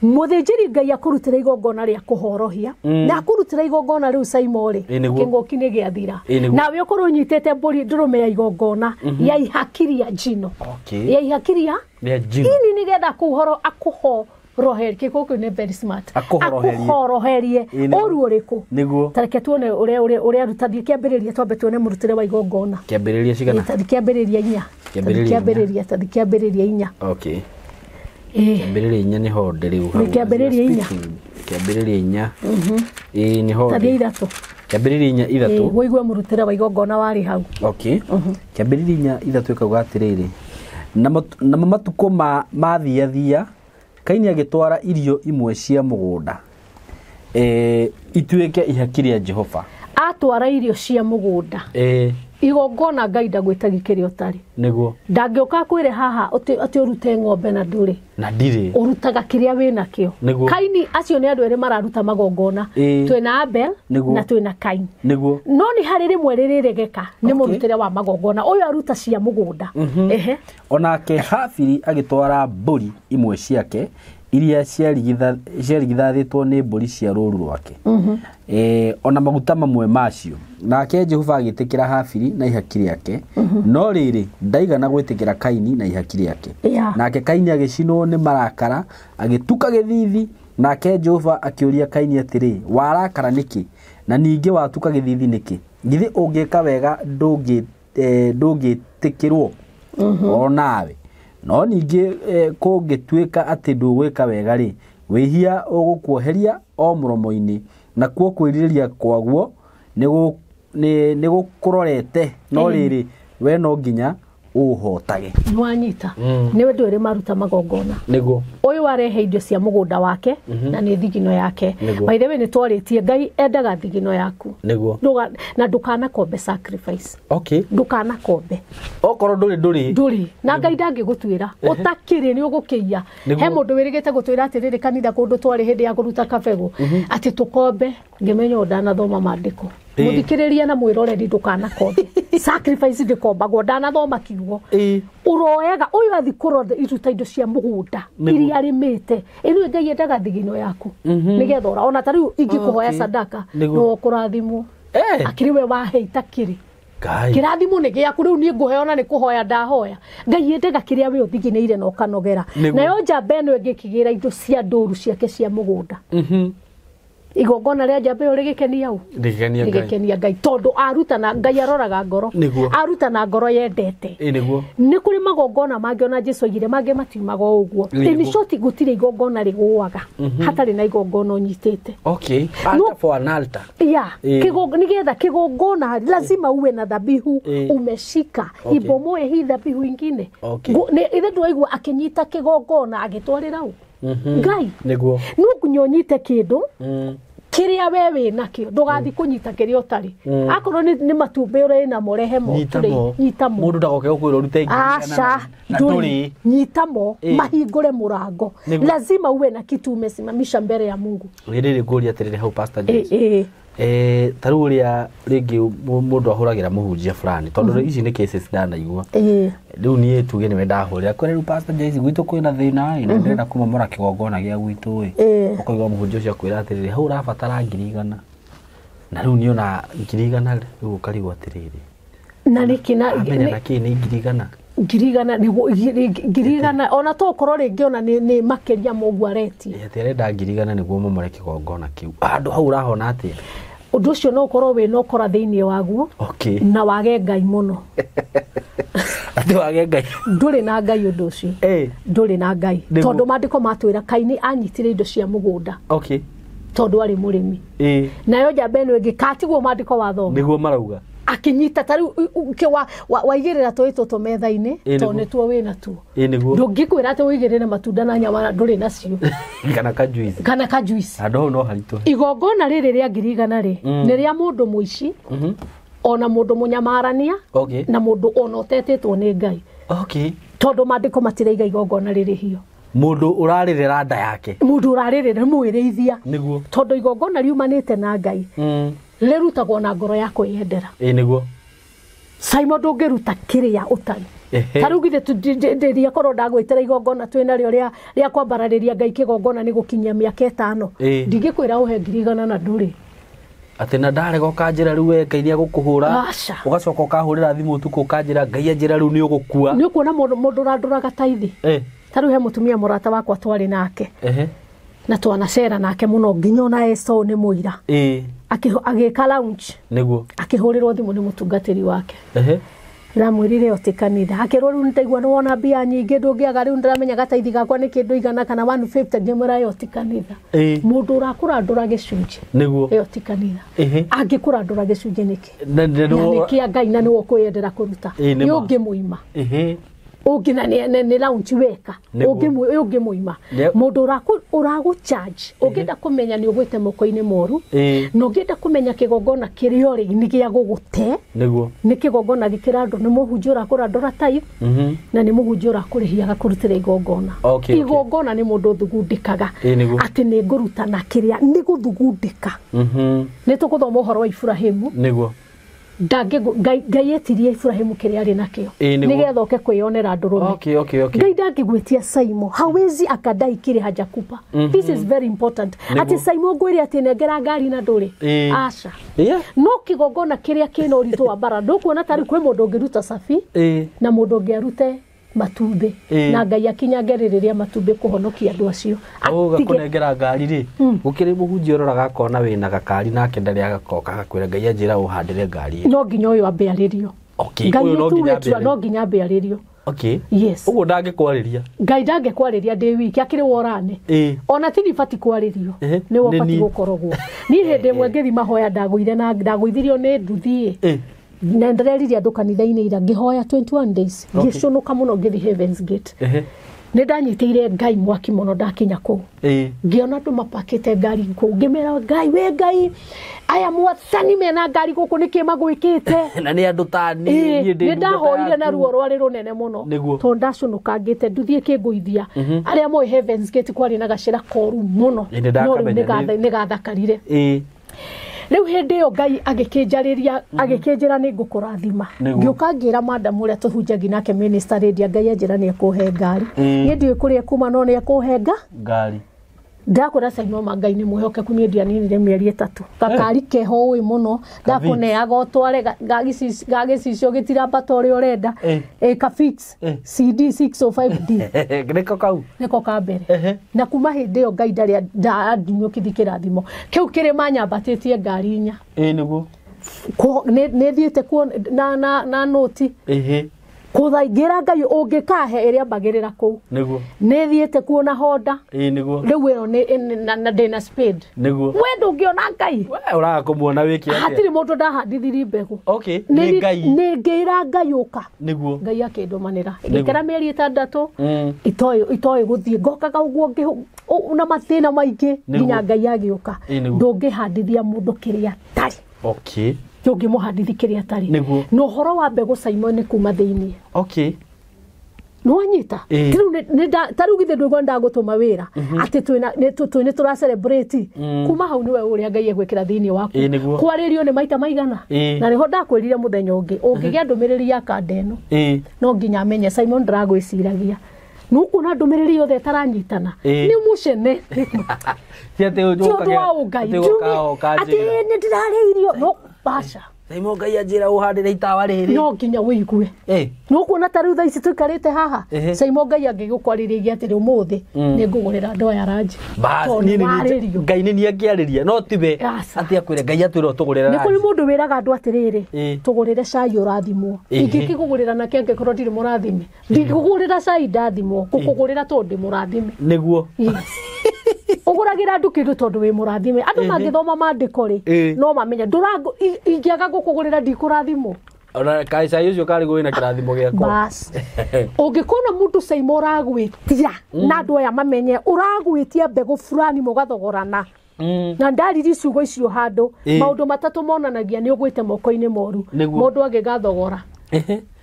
Mũthĩnjĩri Ngai akũrutĩre igongona rĩa kũhorohia, na akũrutĩra igongona rĩu Simon rĩ, kĩng'ũki nĩ gĩathira. Nawe ũkorwo ũnyitĩte mbũri ndũrũme ya igongona ya ihaki rĩa njino. Ya ihakiria ini nigetha kuhoro akuho Akũhoroherie kĩkũ kĩu nĩ very smart. Akũhoroherie ũru ũrĩkũ? Nĩguo. Ta reke tuone ũrĩa ũrĩa aruta thiĩ kĩambĩrĩria, twambe tuone mũrutĩre wa igongona. Kĩambĩrĩria cigana? Ta thiĩ kĩambĩrĩria inya. Kĩambĩrĩria Ta thiĩ kĩambĩrĩria inya. Okay. Kĩambĩrĩria inya nĩho ndĩ rĩu hau. Kĩambĩrĩria inya. Kĩambĩrĩria inya. Ĩĩ nĩho. Ta thiĩ ithatũ. Kĩambĩrĩria inya ithatũ. Wĩigue mũrutĩre wa igongona warĩ hau. Okay. Kĩambĩrĩria inya ithatũ ĩkauga atĩrĩrĩ, namo matukũ ma thiathia Kaini agĩtwara irio imwe cia mũgũnda ituĩke ihaki rĩa Jehova. Atwara irio cia mũgũnda. Igongona Ngai ndagwĩtagia kĩrĩa ũtarĩ. Nĩguo. Ndangĩũka akwĩre haha atĩ ũrute ng'ombe na ndũrĩ. Na ndirĩ. Ũrutaga kĩrĩa wĩnakĩo. Nĩguo. Kaini acio nĩ andũ erĩ mararuta magongona. Twĩna Abel na twĩna Kaini. Nĩguo. No nĩ harĩ rĩmwe rĩrĩregeka nĩ mũrutĩre wa magongona. Ũyũ aruta cia mũgũnda. Ehe. Onake Habili agĩtwara mbũri imwe ciake iria ciarigithathĩtwo nĩ mbũri cia rũũru rwake. Ona maguta mamwe macio. Nake Jehova agĩtĩkĩra Habili na ihaki rĩake, no rĩrĩ ndaigana gwĩtĩkĩra Kaini na ihaki rĩake. Nake Kaini agĩcinwo nĩ marakara, agĩtuka gĩthithi. Nake Jehova akĩũria Kaini atĩrĩ, warakara nĩkĩ? Na ningĩ watuka gĩthithi nĩkĩ? Githĩ ũngĩka wega ndũngĩtĩkĩrwo o nawe? No ningĩ kũngĩtuĩka atĩ ndũgwĩka wega rĩ, wĩhia ũgũkuoheria o mũromo-inĩ, nakuo kwĩrirĩria kwaguo nĩgũkũrorete, no rĩrĩ we no nginya ũũhotage. Nĩwanyita. Nĩ andũ erĩ maruta magongona. Nĩguo. Ũyũ arehe indo cia mũgũnda wake na nĩ thigino yake. By the way nĩ twarĩtie Ngai endaga thigino yaku. Nĩguo. Na ndũkanakombe sacrifice. Okay. Ndũkanakombe. Okorwo ndũrĩ. Ndũrĩ. Na Ngai ndangĩgũtuĩra. Ũtakĩrĩ nĩ ũgũkĩiya. He mũndũ wĩrĩgĩte gũtwĩra atĩrĩrĩ kanitha kũndũ twarĩ hĩndĩ ya kũruta kabegũ atĩ tũkombe, ngĩmenya ũũ ndanathoma maandĩko. Mũthikĩrĩria na mwĩroreri ndũkanakombe. Sacrifice ndĩkombagwo, ndanathoma kiugo. Ũroyaga ũyũ athi kũrora iruta indo cia mũgũnda iria arĩmĩte. Ĩno Ngai endaga thigino yaku nĩgetha ũra ona ta rĩu ingĩkũhoya sadaka no ũkũrathimwo. Akĩrĩ we wahe itakĩrĩ. Kĩrathimo nĩ gĩaku rĩu niĩ ngũheo na nĩ kũhoya ndahoya. Ngai endaga kĩrĩa we ũthiginĩire na ũkanogera. Nayo njamba ĩno ĩngĩkĩgĩra indo cia ndũru ciake cia mũgũnda. Igongona rĩa njamba ĩyo rĩgĩkenia ũ? Rĩgĩkenia Ngai tondũ aruta na Ngai aroraga ngoro. Aruta na ngoro yendete. Nĩguo. Nĩ kũrĩ magongona mangĩ ona Jesu oigire mangĩ matiumaga o ũguo. In short gũtirĩ igongona rĩgũaga hatarĩ na igongona ũnyitĩte. Okay. Altar for an altar. Yeah. Nĩgetha kĩgongona lazima uwe na dhabihu umeshika. Ibomoe hii dhabihu ingine. Ithe ndwaigua akĩnyita kĩgongona agĩtwarĩra ũ? Ngai. Nĩguo. No nginya ũnyite kĩndũ kĩrĩa we wĩ nakĩo, ndũgathiĩ kũnyita kĩrĩa ũtarĩ. Akorwo nĩ matumbĩ ũrĩ namo rehe mo. Nyita mo. Mũndũ ndagoke gũkwĩra ũrute ngiri igana na ndũrĩ. Nyita mo, mahingũre mũrango. Lazima uwe na kitu umesimamisha mbere ya Mungu. Rĩrĩ ngũria atĩrĩrĩ hau Pastor Joyce. Ta rĩu ũrĩa rĩngĩ mũndũ ahũragĩra mũhunjia fulani tondũ ici nĩ cases ndanaigua. Rĩu niĩ tuge nĩwe ndahũrĩra kwĩra rĩu Pastor Joyce gwitũ kwĩna thĩna ĩ na ndĩrenda kũmomora kĩgongona gĩa gwitũ ĩ. Ũkaigua mũhunjia ũcio akwĩra atĩrĩrĩ hau ũrabatara 100,000. Na rĩu niĩ ona 100,000 rĩu ũkarigwo atĩrĩrĩ. Na nĩkĩ na amenya nakĩ nĩ 100,000? 100,000 nĩguo 100,000 ona to ũkorwo rĩngĩ ona nĩ makĩria mũguo aretia. Atĩ arenda 100,000 nĩguo momore kĩgongona kĩu. Handũ hau ũrahona atĩa? Ũndũ ũcio no ũkorwo wĩna ũkora thĩinĩ waguo. Na wage Ngai mũno. Atĩ wage Ngai. Ndũrĩ na Ngai ũndũ ũcio. Ndũrĩ na Ngai. Tondũ maandĩko matwĩra Kaini anyitire indo cia mũgũnda. Tondũ arĩ mũrĩmi. Nayo njamba ĩno ĩngĩ katiguo maandĩko wathoma. Nĩguo marauga. Akinyita ta rĩu waigĩrĩra tũĩ tũtũ metha-inĩ tondũ nĩtuo wĩ natuo. Ndũngĩkwĩra atĩ ũigĩrĩre matunda na nyama na ndũrĩ nacio. Kana ka juice. Kana ka juice. Handũ hau no haritũhe. Igongona rĩrĩ rĩa 100,000 rĩ nĩ rĩa mũndũ mũici ona mũndũ mũnyamarania na mũndũ ona ũtetĩtwo nĩ Ngai. Tondũ maandĩko matiraiga igongona rĩrĩhio. Mũndũ ũrarĩrĩra nda yake. Mũndũ ũrarĩrĩra mwĩrĩithia. Nĩguo. Tondũ igongona riumanĩte na Ngai. Rĩrutagwo na ngoro ya kwĩyendera. Nĩguo. Simon ndũngĩruta kĩrĩa ũtarĩ. Ta rĩu githĩ ndĩria korwo ndagwĩtĩra igongona twĩ narĩo rĩa kwambararĩria Ngai kĩgongona nĩ gũkinyia mĩaka 5. Ndingĩkwĩra ũhe 100,000 na ndũrĩ. Atĩ na ndarega ũkanjĩra rĩu we Ngai nĩegũkũhũra. Ũgacoka ũkahũrĩra thimũ ũtukũ ũkanjĩra Ngai anjĩra rĩu nĩ ũgũkua. Nĩ ũkuona mũndũ ũrandũraga taithi. Ta rĩu he mũtumia mũrata wakwa twarĩ nake na twanacera nake mũno nginya ona Esau nĩ mũira. Agĩka launch. Nĩguo. Akĩhũrĩrwo thimũ nĩ mũtungatĩri wake. Ndamwĩrire o ti kanitha. Akĩrwo rĩu nĩtaigua nĩ wona mbia nyingĩ ndũngĩaga rĩu ndĩramenya gataithi gakwa nĩ kĩndũ igana kana 150 ngĩmwĩra ĩyo ti kanitha. Mũndũ ũrakũrandũra gĩcunjĩ. Nĩguo. Ĩyo ti kanitha. Angĩkũrandũra gĩcunjĩ nĩkĩ? Na nĩ kĩa Ngai na nĩwe ũkwĩyendera kũruta. Nĩ ũngĩmũima. Ũngĩ na nĩ launch weka. Ũngĩmũima. Mũndũ ũragũ charge ũngĩenda kũmenya nĩ ũgwĩte moko-inĩ moru. Na ũngĩenda kũmenya kĩgongona kĩrĩa ũrĩ nĩ gĩa gũgũte. Nĩguo. Nĩ kĩgongona gĩkĩrandũ nĩ mũhunjia ũrakũrandũra tithe. Na nĩ mũhunjia ũrakũrĩhia agakũrutĩra igongona. Igongona nĩ mũndũ ũthugundĩkaga. Atĩ nĩ ngũruta na kĩrĩa nĩ gũthugundĩka. Nĩ tũgũthoma ũhoro wa Iburahĩmu. Nĩguo. Ngai etirie Iburahĩmu kĩrĩa arĩ nakĩo nĩgetha oke kwĩyonera ndũrũme. Ngai ndangĩgwĩtia Saimo, hawezi akadai kile hajakupa. This is very important. Ati Saimo ngwĩre atĩ nengera ngari na ndũrĩ. Aca. No kĩgongona kĩrĩa kĩna ũritũ wa mbara ndũkuona tarĩ kwĩ mũndũ ũngĩruta cabi na mũndũ ũngĩ arute matumbĩ na Ngai akinyange rĩrĩa matumbĩ kũhonokia andũ acio. Ũgakũnengera ngari rĩ gũkĩrĩ mũhunjia ũroraga akona wĩna gakari nake ndarĩ agakoka agakwĩra Ngai anjĩra ũhandĩre ngari. No nginya ũyũ ambe arĩrio. Ũyũ no nginya ambe arĩrio. Yes. Ũguo ndangĩkwarĩria. Ngai ndangĩkwarĩria ndĩ wiki akĩrĩ worane. Ona ti bati kwarĩrio. Nĩwe ũbati gũkorogwo. Niĩ hĩndĩ ĩmwe ngĩthi mahoya ndagũire na ndagũithirio nĩ nduthi. Na ndereririe andũ kanitha-inĩ ira ngĩhoya 21 days ngĩconoka mũno ngĩthi Heaven's Gate. Nĩ ndanyitĩire Ngai mwaki mũno ndakinya kũu. Ngĩona andũ mapakĩte ngari kũu ngĩmera Ngai we Ngai aya mwathani mena ngari gũkũ nĩkĩ magwĩkĩte. Na nĩ andũ ta niĩ nĩ ndahoire na ruo rwarĩ rũnene mũno tondũ ndaconokangĩte nduthi ĩkĩngũithia. Arĩa moĩ Heaven's Gate kwarĩ na gacĩra koru mũno no rĩu nĩgathakarire. Rĩu hĩndĩ ĩyo Ngai agĩkĩnjarĩria agĩkĩnjĩra nĩ ngũkũrathima. Ngĩũka ngĩra madam ũrĩa tũhunjagia nake minister radio Ngai anjĩra nĩ ekũhe ngari. Niĩ ndiũĩ kũrĩa kuma no nĩ ekũhe ngari. Ndakũra Saimo ma Ngai nĩ mwĩhokeku niĩ ndianinire mĩeri 3. Gakari keho ũĩ mũno ndakũneaga ũtware gagĩcicio gĩtirambata ũrĩa ũrenda. Ka fix CD 605D. Nĩko kau. Nĩko ka mbere. Na kuma hĩndĩ ĩyo Ngai ndarĩ andinyũkithi kĩrathimo. Kĩu kĩrĩma nyambatĩtie ngari 4. Nĩguo. Nĩ thiĩte kuo na noti. Kũthaingĩra Ngai ũngĩkahe ĩrĩa ambagĩrĩra kũu. Nĩguo. Nĩ thiĩte kuo na Honda. Nĩguo. Rĩu ĩyo nĩ na ndĩna spade. Nĩguo. We ndũngĩona Ngai. We ũraga kũmuona wĩke atĩa? Hatirĩ mũndũ ndahandithirie mbegũ. Nĩ Ngai. Nĩ ngĩra Ngai ũka. Nĩguo. Ngai akĩndũmanĩra. Ngĩikara mĩeri 6 itoĩ gũthiĩ ngokaga ũguo na mathĩna maingĩ nginya Ngai agĩũka. Ndũngĩhandithia mũndũ kĩrĩa atarĩ. Ndũngĩmũhandithi kĩrĩa atarĩ. Na ũhoro wa mbegũ Saimo nĩ kuma thĩinĩ. Nĩwanyita? Ta rĩu githĩ ndũigua ndagũtũma wĩra atĩ nĩ tũra celebrate. Kuma hau nĩwe ũrĩa Ngai egwĩkĩra thĩinĩ waku. Kwarĩrio nĩ maita maigana. Na nĩho ndakwĩrire mũthenya ũngĩ ũngĩgĩa ndũmĩrĩri ya kanda ĩno no nginya amenye Simon ndĩragwĩciragia. Nĩũkuona ndũmĩrĩri yothe ĩtaranyitana. Nĩ mũcene. Ti atĩ Ti ũndũ wa ũngai. Atĩ nĩ ndĩrarĩirio. No baca. Saimo Ngai anjĩra ũhandĩre itawa rĩrĩ. No nginya ũigue. Nĩũkuona ta rĩu thaa ici tũikarĩte haha. Saimo Ngai angĩgũkwarĩria atĩrĩ ũmũthĩ nĩ ngũgũrĩra andũ aya ranji. Ngai nĩ niĩ angĩarĩria no tiwe atĩ akwĩre Ngai atwĩre ũtũgũrĩre ranji. Nĩ kũrĩ mũndũ wĩraga andũ atĩrĩrĩ tũgũrĩre cai ũrathimwo. Ingĩkĩkũgũrĩra nake angĩkorwo ndirĩ mũrathime. Ndingĩkũgũrĩra cai ndathimwo, ngũkũgũrĩra tondũ ndĩ mũrathime. Nĩguo. Ũgũragĩra andũ kĩndũ tondũ wĩ mũrathime. Andũ mangĩthoma maandĩko rĩ no mamenye ingĩaga gũkũgũrĩra ndikũrathimwo. Ona kai cai ũcio karĩ wĩna kĩrathimo gĩakwa. Bas. Ũngĩkona mũndũ Saimo ũragwĩtia na andũ aya mamenye ũragwĩtia mbegũ fulani mũgathogorana. Na ndariri ciugo icio handũ maũndũ matatũ monanagia nĩ ũgwĩte moko-inĩ moru. Mũndũ agĩgathogora.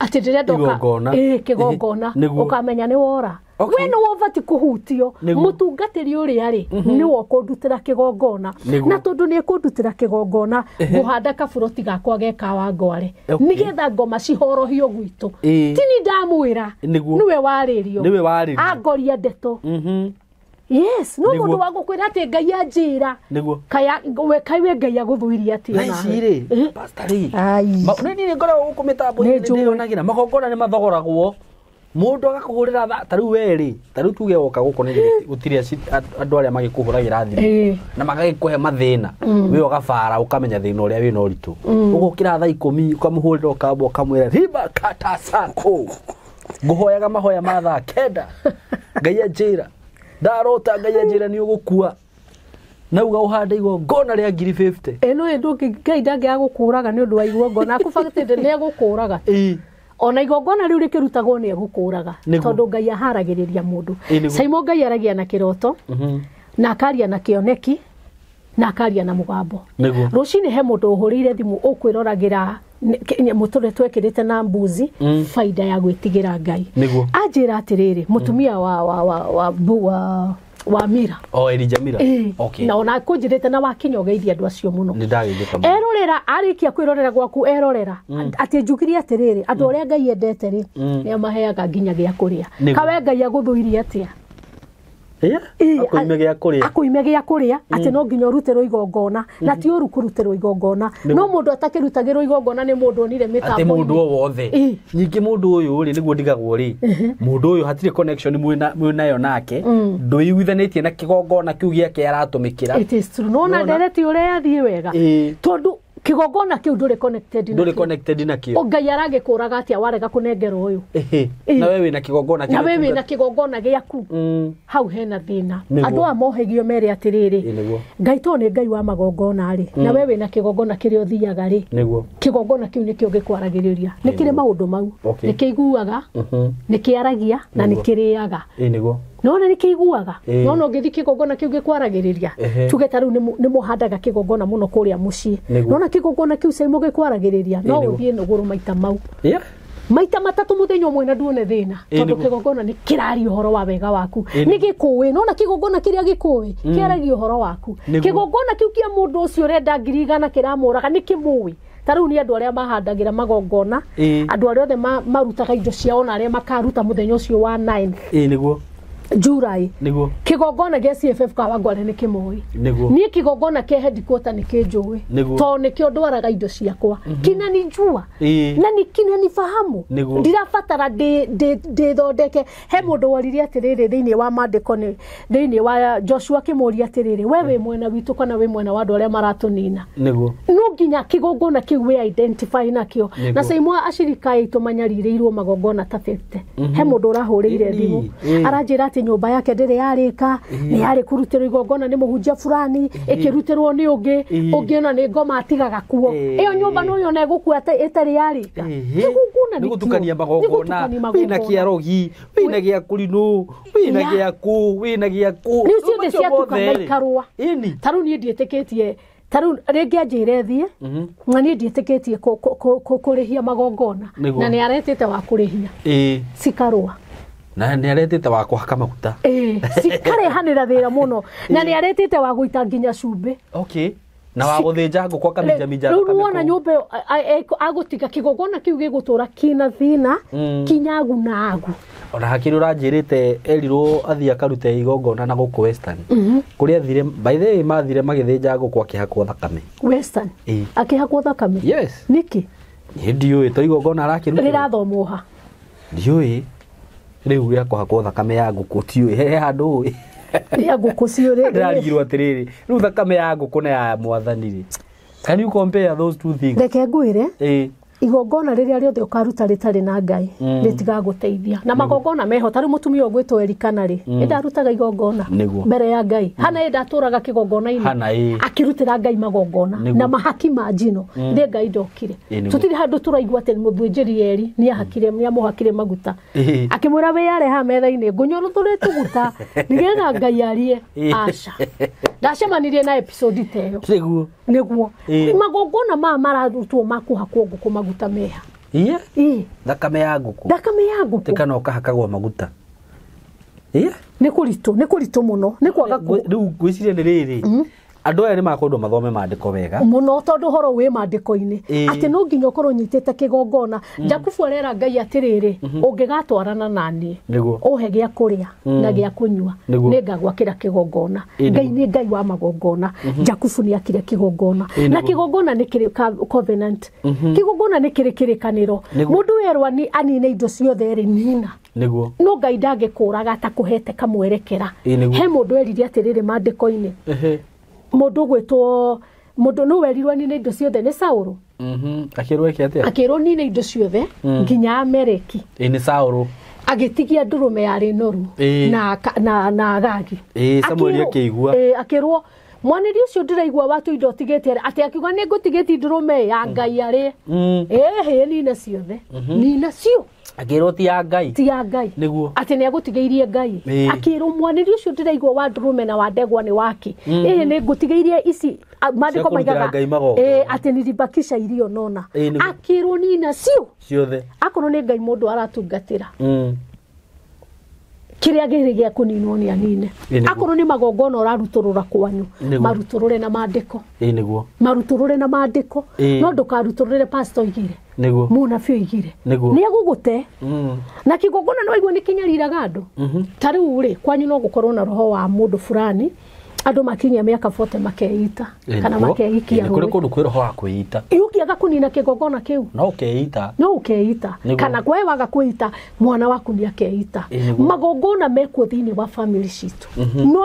Atĩ ndĩrenda kĩgongona ũkamenya nĩ wora. We nĩwe ũbatiĩ kũhutio. Mũtungatĩri ũrĩa rĩ nĩwe ũkũndutĩra kĩgongona. Na tondũ nĩ ekũndutĩra kĩgongona ngũhanda kaburoti gakwa ge Kawangware nĩgetha ngoma cihorohio gwitũ. Ti ni ndamwĩra nĩwe warĩrio. Angoria ndeto. Yes, no mũndũ wa gũkwĩra atĩ Ngai anjĩra. Nĩguo. Kai we Ngai agũthũirie atĩa nawe. Ici rĩ, pastor rĩ. Nĩ niĩ ngoragwo gũkũ mĩtambo-inĩ ndĩyonagĩra magongona nĩ mathogoragwo. Mundu agakuhurira tha ta riu we ri ta riu tuge woka guku ni gutire andu aria magikuhuragira thimu na magagikuhe mathina we ugabara ukamenya thina uria wina uritu ugukira thaa 10 ukamuhurira ukamba ukamwira riba kata sako nguhoyaga mahoya ma thaa 9 ngai anjira ndarota ngai anjira ni ugukua na uga uhande igongona ria 50 eno ndu ngai ndangĩaga gũkũraga nĩ ũndũ wa igongona akũbatĩte nĩ egũkũraga ona igongona riu rikirutagwo ni egũkũraga tondu Ngai aharagĩrĩria mũndũ. Saimo Ngai aragia na kĩroto na akaria na kĩoneki na akaria na mũgambo. Rũcinĩ he mũndũ ũhũrĩire thimũ ũkwĩroragĩra mũtũre twekĩrĩte na mbuzi faida ya gwĩtigĩra Ngai. Anjĩra atĩrĩrĩ mũtumia wa Mira. Oh, Elijah Mira. Okay. Na ona kunjirite na wakinya ugeithia andu acio muno. Ni ndagithika muno. Erorera arikia kwirorera gwaku erorera ati njugirie atiriri andu aria Ngai endete ri ni amaheaga nginya gia kuria. Kawe Ngai aguthuirie atia? Akuime gia kuria. Akuime gia kuria ati no nginya urutirwo igongona na ti uru kurutirwo igongona. No mundu atakirutagirwo igongona ni mundu onire mitambo. Ati mundu o wothe. Nyingi mundu uyu ri niguo ndigagwo ri. Mundu uyu hatire connection mwinayo nake nduiguithanitie na kigongona kiu giake aratumikira. It is true. No na ndereti uria yathie wega. Tondu kigongona kiu nduri connected nakio. Nduri connected nakio. Ngai aragikuraga atia warega kunengerwo uyu. Na wewe wina kigongona kiu. Na wewe wina kigongona giaku. Hau hena thina. Andu a mohegio mere atiriri. Ngai to ni Ngai wa magongona ri. Na wewe wina kigongona kiria uthiaga ri. Kigongona kiu nikio gikwaragiriria. Ni kiri maundu mau. Ni kiiguaga. Ni kiaragia na ni kiriaga. Nona ni kiiguaga. Nona ungithi kigongona kiu gikwaragiriria. Tuge ta riu ni muhandaga kigongona muno kuria mucii. Nona kigongona kiu Saimo gikwaragiriria. No uthie nuguru maita mau. Maita matatu muthenya umwe na nduone thina tondu kigongona ni kiraria uhoro wa wega waku. Ni gikuwi. Nona kigongona kiria gikuwi kiaragia uhoro waku. Kigongona kiu kia mundu ucio urenda 100,000 kiramuraga ni kimuwi. Ta riu ni andu aria mahandagira magongona, andu aria othe marutaga indo ciao na aria makaruta muthenya ucio wa 9. Niguo. July. Niguo. Kigongona gia CFF Kawangware ni kimoi. Niguo. Nie kigongona kia headquarter ni kinjui. To nikio ndwaraga indo ciakwa. Kinanijua. Na ni kinanifahamu. Ndirabatara ndi thondeke. He mundu woririe atiriri thiini wa mandiko ni thiini wa Joshua kimuria atiriri we wi mwena witu kana wi mwena wa andu aria maratunina. Niguo. No nginya kigongona kiu we identify nakio. Na Saimo ashirika aitu manyaririrwo magongona ta 50. He mundu urahurire thimu. Aranjira ati nyumba yake ndiri yarika ni yari kurutirwo igongona ni muhunjia fulani ikirutirwo ni ungi ungi ona ni ngoma atigaga kuo iyo nyumba no yone gukua itari yarika. Kigongona ni gutukania magongona wina kiarogi wina gia kurinu wina gia ku wina gia ku ni ciothe ciatukana ikarua. Taru ni ndietikitie taru ringi anjire thie na ni ndietikitie kurihia magongona na ni aretete wa kurihia cikarua. Na ni aretete wa kuhaka maguta. Cikarehanira thira muno. Na ni aretete wa guita nginya cumbi. Okay. Na wa guthinja ngũkũ akaminjaminja. Riu wona nyumba agutiga kigongona kiu gigutura kina thina kinyagu na agu. Ona hakiri uranjirite erirwo athie akarute igongona na guku Western. Kuria athire by the way mathire magithinja ngũkũ akihakwo thakame. Western. Akihakwo thakame. Yes. Niki? Ni ndiũĩ to igongona arakĩruta. Rirathomwo ha? Ndiũĩ. Riu ria kuhakwo thakame ya ngũkũ tiũĩ he handũ ũĩ. Ya ngũkũ ciũrĩ. Ndĩrarigirwo atĩrĩrĩ riu thakame ya ngũkũ na ya mwathani rĩ. Can you compare those two things? Reke ngwĩre. Igongona rĩrĩa rĩothe ũkaruta rĩtarĩ na Ngai rĩtigagũteithia. Na magongona meho ta rĩu mũtumia ũgwĩtwo Elikana rĩ ĩndarutaga igongona mbere ya Ngai. Hana ĩndatũraga kĩgongona-inĩ akĩrutĩra Ngai magongona na mahaki ma njino nĩ Ngai ndokire. Tũtirĩ handũ tũraigua atĩ mũthĩnjĩri Eli nĩahakire nĩamũhakire maguta akĩmwĩra wĩyare haha metha-inĩ ngũnyũrũthũre tũguta nĩgetha Ngai arie. Aca. Ndacemanirie na episode ta ĩyo. Nĩguo. Nĩguo. Magongona maya mararutwo ma kũhakwo ngũkũ maguta meha. Iye? Thakame ya ngũkũ. Thakame ya ngũkũ. Tika no ũkahakagwo maguta. Iye? Nĩ kũritũ, nĩ kũritũ mũno. Nĩ kwaga rĩu ngwĩciria nĩ rĩrĩ. Andũ aya nĩ makwendwo mathome maandĩko wega. Mũno tondũ ũhoro wĩ maandĩko-inĩ. Atĩ no nginya ũkorwo ũnyitĩte kĩgongona. Jakubu arera Ngai atĩrĩrĩ, ũngĩgatwarana na niĩ, ũhe gĩa kũrĩa na gĩa kũnyua, nĩngagwakĩra kĩgongona. Ngai nĩ Ngai wa magongona. Jakubu nĩakire kĩgongona. Na kĩgongona nĩ kĩrĩ covenant. Kĩgongona nĩ kĩrĩ kĩrĩkanĩro. Mũndũ werwo anine indo ciothe rĩ nina. Nĩguo. No Ngai ndangĩkũraga atakũhete kamwerekera. Ĩĩ, nĩguo. He mũndũ erire atĩrĩrĩ maandĩko-inĩ. Ehe. Mũndũ ũgwĩtwo mũndũ nũ werirwo nine indo ciothe nĩ Saũlũ. Akĩrwo eke atĩa? Akĩrwo nine indo ciothe nginya Ameleki. Ĩĩ nĩ Saũlũ. Agĩtigia ndũrũme yarĩ noru Ĩĩ. na Agagi. Ĩĩ, Samueli akĩigua. Ĩĩ, akĩrwo mwanĩri ũcio ndĩraigua watu indo ũtigĩte atĩ akiuga nĩ ngũtigĩtie ndũrũme ya Ngai arĩ. Ĩhĩ nina ciothe. Nina cio. Akĩrwo ti ya Ngai. Ti ya Ngai. Nĩguo. Atĩ nĩ agũtigĩirie Ngai. Ĩĩ. Akĩrwo mwanĩri ũcio ndĩraigua wa ndũrũme na wa ndegwa nĩ wake. Ĩhĩ nĩ ngũtigĩirie ici maandĩko Cia kũrutĩra maigaga Ngai magongona. Ĩĩ, atĩ nilibakisha irio nona. Ĩĩ, nĩguo. Akĩrwo nina cio. Ciothe. Akorwo nĩ Ngai mũndũ aratungatĩra. Kĩrĩa gĩrĩ gĩa kũninwo nĩ anine. Ĩĩ, nĩguo. Akorwo nĩ magongona ũrarutũrũra kwanyu, Nĩguo. marutũrũre na maandĩko. Ĩĩ nĩguo. Marutũrũre na maandĩko. Ĩĩ. No ndũkarutũrũre pastor oigire. Nĩguo. Mũnabii oigire. Nĩguo. Nĩ egũgũte. Na kĩgongona nĩ waigua nĩ kĩnyariraga andũ. Ta rĩu rĩ, kwanyu no gũkorwo na roho wa mũndũ fulani, andũ makinyia mĩaka 40 makeita kana makeikia Nĩ kũrĩ rũĩ. kũndũ kwĩ roho wa kwĩita. Ĩ ũngĩaga kũnina kĩgongona kĩu No ũkeita. no ũkeita. Nĩguo. Kana kwe waga kwĩita mwana waku nĩ akeita. Ĩ, nĩguo. Magongona mekuo thĩinĩ wa family citũ.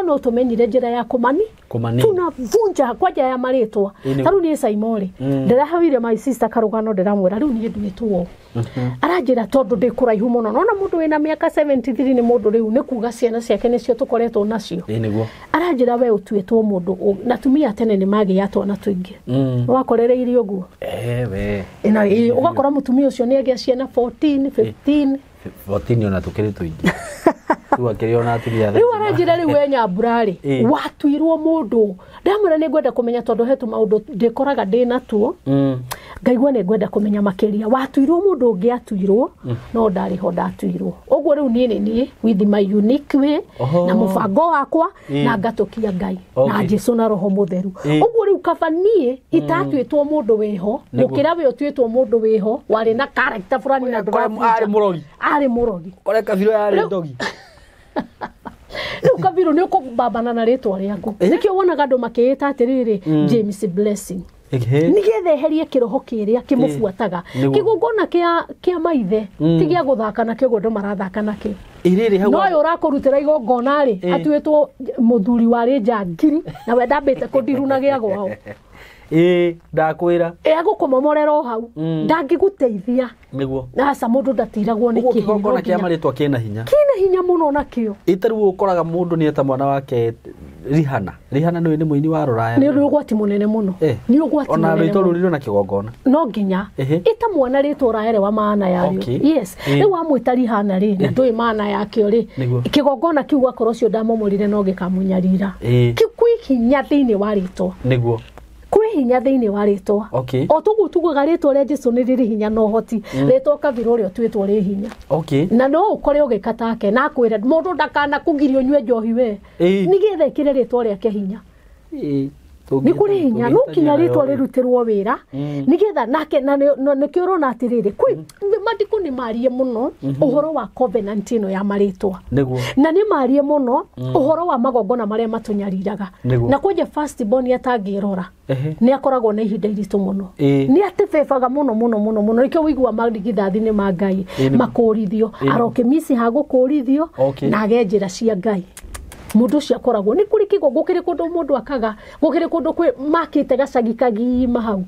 No tũmenyire njĩra ya kũmani Kũmanina. Tunavunja kwanja ya marĩtwa. Ĩ, nĩguo. Ta rĩu niĩ Saimorĩ ndĩraheire my sister karũgano ndĩramwĩra rĩu niĩ nduĩtwo aranjĩra tondũ ndĩ kũraihu mũno. Nona mũndũ wĩna mĩaka 73 nĩ mũndũ rĩu nĩ kuga ciana ciake nĩcio tũkoretwo nacio. Ĩ nĩguo. Aranjĩra we ũtuĩtwo mũndũ na atumia tene nĩ magĩa twana tũingĩ. Wakorereirie ũguo. We. Ĩna ũgakora mũtumia ũcio nĩ agĩa ciana 14, 15. 14 ona tũkĩrĩ tũingĩ. Rĩu akĩrĩ ona atumia Rĩu aranjĩra rĩu we Nyambura rĩ, Ĩ. watuirwo mũndũ. Ndamwĩra nĩ ngwenda kũmenya tondũ he tũmaũndũ ndĩkoraga ndĩ natuo. Ngaigua nĩ ngwenda kũmenya makĩria. Watuirwo mũndũ ũngĩ atuirwo, no ndarĩ ho ndatuirwo. Ũguo rĩu niĩ nĩ niĩ with my unique way Oho. na mũbango wakwa Ĩ. na ngatũkia Ngai na Okay. Jesu na Roho Mũtheru. Ĩ. Ũguo rĩu kaba niĩ itatuĩtwo mũndũ wĩho Nĩguo. gũkĩra we ũtuĩtwo mũndũ wĩho warĩ na character fulani na Kore ndũrabunja. arĩ mũrogi. Arĩ mũrogi. Kore kabirũ yarĩ Rĩu- ndogi. Rĩu kabirũ nĩ ũkũbambana na rĩtwa rĩaku. Nĩkĩo wonaga andũ makĩĩta atĩrĩrĩ James Blessing. Ehe. Nĩgetha eherie kĩroho kĩrĩa kĩmũbuataga. Nĩguo. Kĩgongona kĩa maithe ti gĩa gũthaka nakĩo ũguo andũ marathaka nakĩo. Ĩrĩrĩ hau. No ũyũ ũrakũrutĩra igongona rĩ, Ĩ. atuĩtwo mũthuri warĩ njangiri na we ndambĩte kũndiruna gĩa gwao. Ĩ, ndakwĩra. Egũkũmomorera o hau. Ndangĩgũteithia. Nĩguo. Aca mũndũ ndatiragwo nĩ Ũguo kĩheo kĩgongona kĩa nginya. marĩtwa kĩna hinya. Kĩna hinya mũno nakĩo. Ĩ ta rĩu ũkoraga mũndũ nĩ eta mwana wake Rihanna. Rihanna nĩ mũini wa rũraya. Nĩ ũgwati mũnene mũno. Nĩ ũgwati Ona mũnene rĩtwa mũno. rũu rĩrĩ na kĩgongona. No nginya Ehe. ĩta mwana rĩtwa ũraerewa maana yarĩo. Okay. Yes. Ĩ. Rĩu wamwĩta Rihanna rĩ, na ndũĩ maana yakĩo rĩ, Nĩguo. kĩgongona kĩu wakorwo ũcio ndamomorire no gĩkamũnyarira. Ĩ. Kĩu kwĩ hinya thĩinĩ wa rĩtwa. Nĩguo. Kwĩ hinya thĩinĩ wa rĩtwa. Okay. O toguo tugaga rĩtwa rĩa Jesu nĩ rĩrĩ hinya na ũhoti. Rĩtwa kabirũ ũrĩa ũtuĩtwo rĩ hinya. Okay. Na no ũkore ũgĩka take na akwĩre mũndũ ndakanakũgirie ũnyue njohi we. Ĩ. Nĩgetha ĩkĩre rĩtwa rĩake hinya. Ĩ. Nĩ kũrĩ hinya no kinya rĩtwa rĩrutĩrwo wĩra nĩgetha nake na nĩkĩo ũrona atĩrĩrĩ kwĩ maandĩko nĩ marie mũno ũhoro wa covenant ĩno ya marĩtwa. Nĩguo. Na nĩ marie mũno ũhoro wa magongona marĩa matũnyariraga. Nĩguo. Na kwanja first born atangĩrora Ehe. nĩ akoragwo na ihinda iritũ mũno. Ĩ. Nĩ atĩbebaga mũno mũno mũno mũno nĩkĩo ũigua marigithathi nĩ ma Ngai Ĩ, nĩguo. makũrithio Ĩ, nĩguo. arokĩmisi hagũkũrithio Okay. na age njĩra cia Ngai. Mũndũ ũcio akoragwo nĩ kũrĩ kĩgo gũkĩrĩ kũndũ mũndũ akaga gũkĩrĩ kũndũ kwĩ makĩte gacagi kagima hau.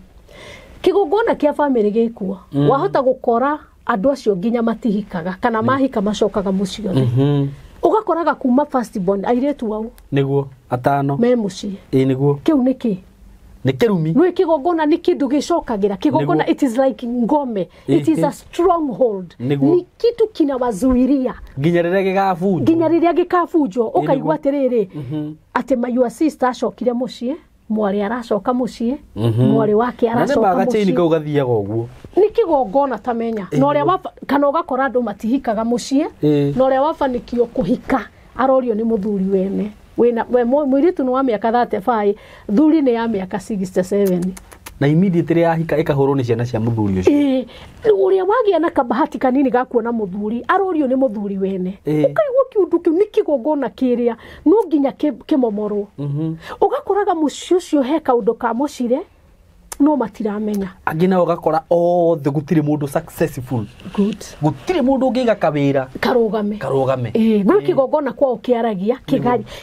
Kĩgongona kĩa bamĩrĩ gĩkuo wahota gũkora andũ acio nginya matihikaga kana mahika macokaga mũciĩ othe. Ũgakoraga kuma first born airĩtu au Nĩguo. Atano. me mũciĩ. Ĩ nĩguo. Kĩu nĩ kĩ? Nĩ kĩrumi. Nĩ kĩgongona nĩ kĩndũ gĩcokagĩra. Kĩgongona Nĩguo. it is like ngome. It is a stronghold. Nĩguo. Ni kitu kinawazuiria. Nginya rĩrĩa gĩgabunjwo. Nginya rĩrĩa gĩkabunjwo ũkaigua nĩguo. atĩrĩrĩ atĩ my your sister acokire mũciĩ, mwarĩ aracoka mũciĩ, mwarĩ wake Na nĩ aracoka magachaini mũciĩ. kau gathiaga ũguo. Nĩ kĩgongona ta menya. Na ũrĩa kana ũgakora andũ matihikaga mũciĩ, Ĩ. na ũrĩa wabanikio kũhika arorio nĩ mũthuri wene. Wĩna we mũirĩtu nĩ wa mĩaka 35, thuri nĩ ya mĩaka 67. Na immediately yahika ĩkahũrwo nĩ ciana cia mũthuri ũcio. Ĩ, ũrĩa wagĩa na kabahati kanini ga kuona mũthuri arorio nĩ mũthuri wene. Ĩ. Ũkaigua kĩũndũ kĩu nĩ kĩgongona kĩrĩa no nginya kĩmomorwo. Ũgakoraga mũciĩ ũcio he kaũndũ ka mũcire No matiramenya. Angĩ nao ũgakora othe gũtirĩ mũndũ successful. Good. Gũtirĩ mũndũ ũngĩiga kawĩra karũgame. Karũgame. Gwĩ kĩgongona kwao kĩaragia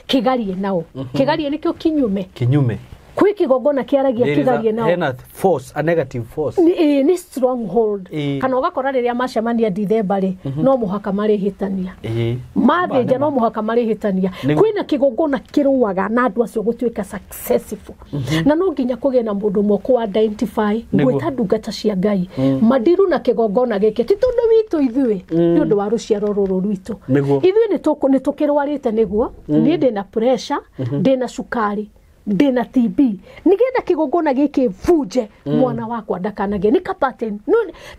kĩgarie nao. Kĩgarie nĩkĩo kinyume. Kinyume. Kwĩ kĩgongona kĩaragia kĩgarie nao. Hena force, a negative force. Nĩ stronghold. Kana ũgakora rĩrĩa macemania Dithemba rĩ, no mũhaka marĩhĩtania. Mathĩnja no mũhaka marĩhĩtania. Kwĩna kĩgongona kĩrũaga na andũ acio gũtuĩka successful. Na no nginya kũgĩe na mũndũ ũmwe kũ identify gwĩta ndungata cia Ngai. Madiru na kĩgongona gĩkĩ ti tondũ witũ ithuĩ, nĩ ũndũ wa rũciaro rũrũ rwitũ. Ithuĩ nĩ tũkĩrwarĩte nĩguo, niĩ ndĩna pressure, ndĩna cukari, ndĩna TB. Nĩgetha kĩgongona gĩkĩ bunje mwana wakwa ndakanagĩe. Nĩ ka pattern.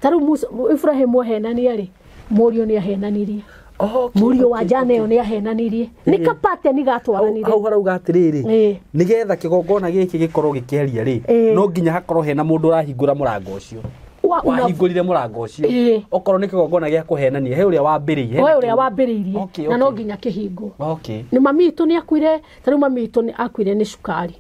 Ta rĩu Ibrahim ahenania rĩ, mũriũ nĩ ahenanirie. Mũriũ wa Jane ĩyo nĩ ahenanirie. Nĩ ka pattern gatwaranire. Hau harauga atĩrĩrĩ, nĩgetha kĩgongona gĩkĩ gĩkorwo gĩkĩaria rĩ, no nginya hakorwo hena mũndũ ũrahingũra mũrango ũcio. Wahingũrire mũrango ũcio. Okorwo nĩ kĩgongona gĩa kũhenania, he ũrĩa wambĩrĩirie. He ũrĩa wambĩrĩirie. Na no nginya kĩhingwo. Nĩ mami witũ nĩ akuire, ta rĩu mami witũ nĩ akuire nĩ cukari.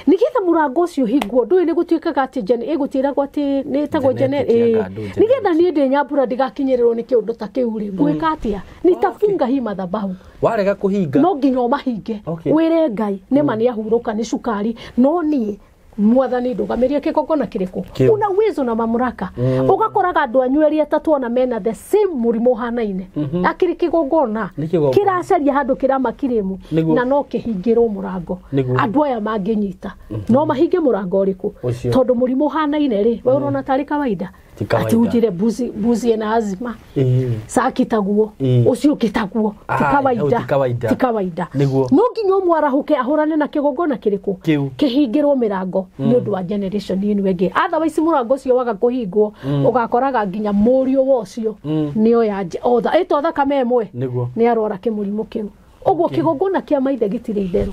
Nĩgetha mũrango ũcio ũhingwo, ndũĩ nĩ gũtuĩkaga atĩ ĩgũtuĩragwo atĩ nĩ ĩtagwo nĩgetha niĩ ndĩ Nyambura ndigakinyĩrĩrwo nĩ kĩũndũ ta kĩu rĩ, ngwĩka atĩa? Nitafunga hii madhabahu. Warega kũhinga. No nginya ũmahinge. Wĩre Ngai, nĩma nĩ ahurũka nĩ cukari, no niĩ mwathani ndũgamĩrie kĩgongona kĩrĩkũ. Una uwezo na mamlaka. Ũgakoraga andũ anyu erĩ atatũ ona mena the same mũrimũ ũhanaine. Akĩrĩ kĩgongona kĩracaria handũ kĩramakirĩmu na no kĩhingĩrwo mũrango. Andũ aya mangĩnyita no mahinge mũrango ũrĩkũ? Tondũ mũrimũ ũhanaine rĩ, we ũrona tarĩ kawaida. Ati unjire mbuzi ena azima. Saki taguo, ũcio ũngĩ taguo. Ti kawaida. No nginya ũmwarahũke ahũrane na kĩgongona kĩrĩkũ? Kĩhingĩrwo mĩrango nĩ ũndũ wa generation ĩno ĩngĩ. Otherwise mũrango ũcio waga kũhingwo, ũgakoraga nginya mũriũ wa ũcio nĩoya ĩto thakame ĩmwe nĩ arwara kĩmũrimũ kĩu. Ũguo kĩgongona kĩa maithe gĩtirĩ itherũ.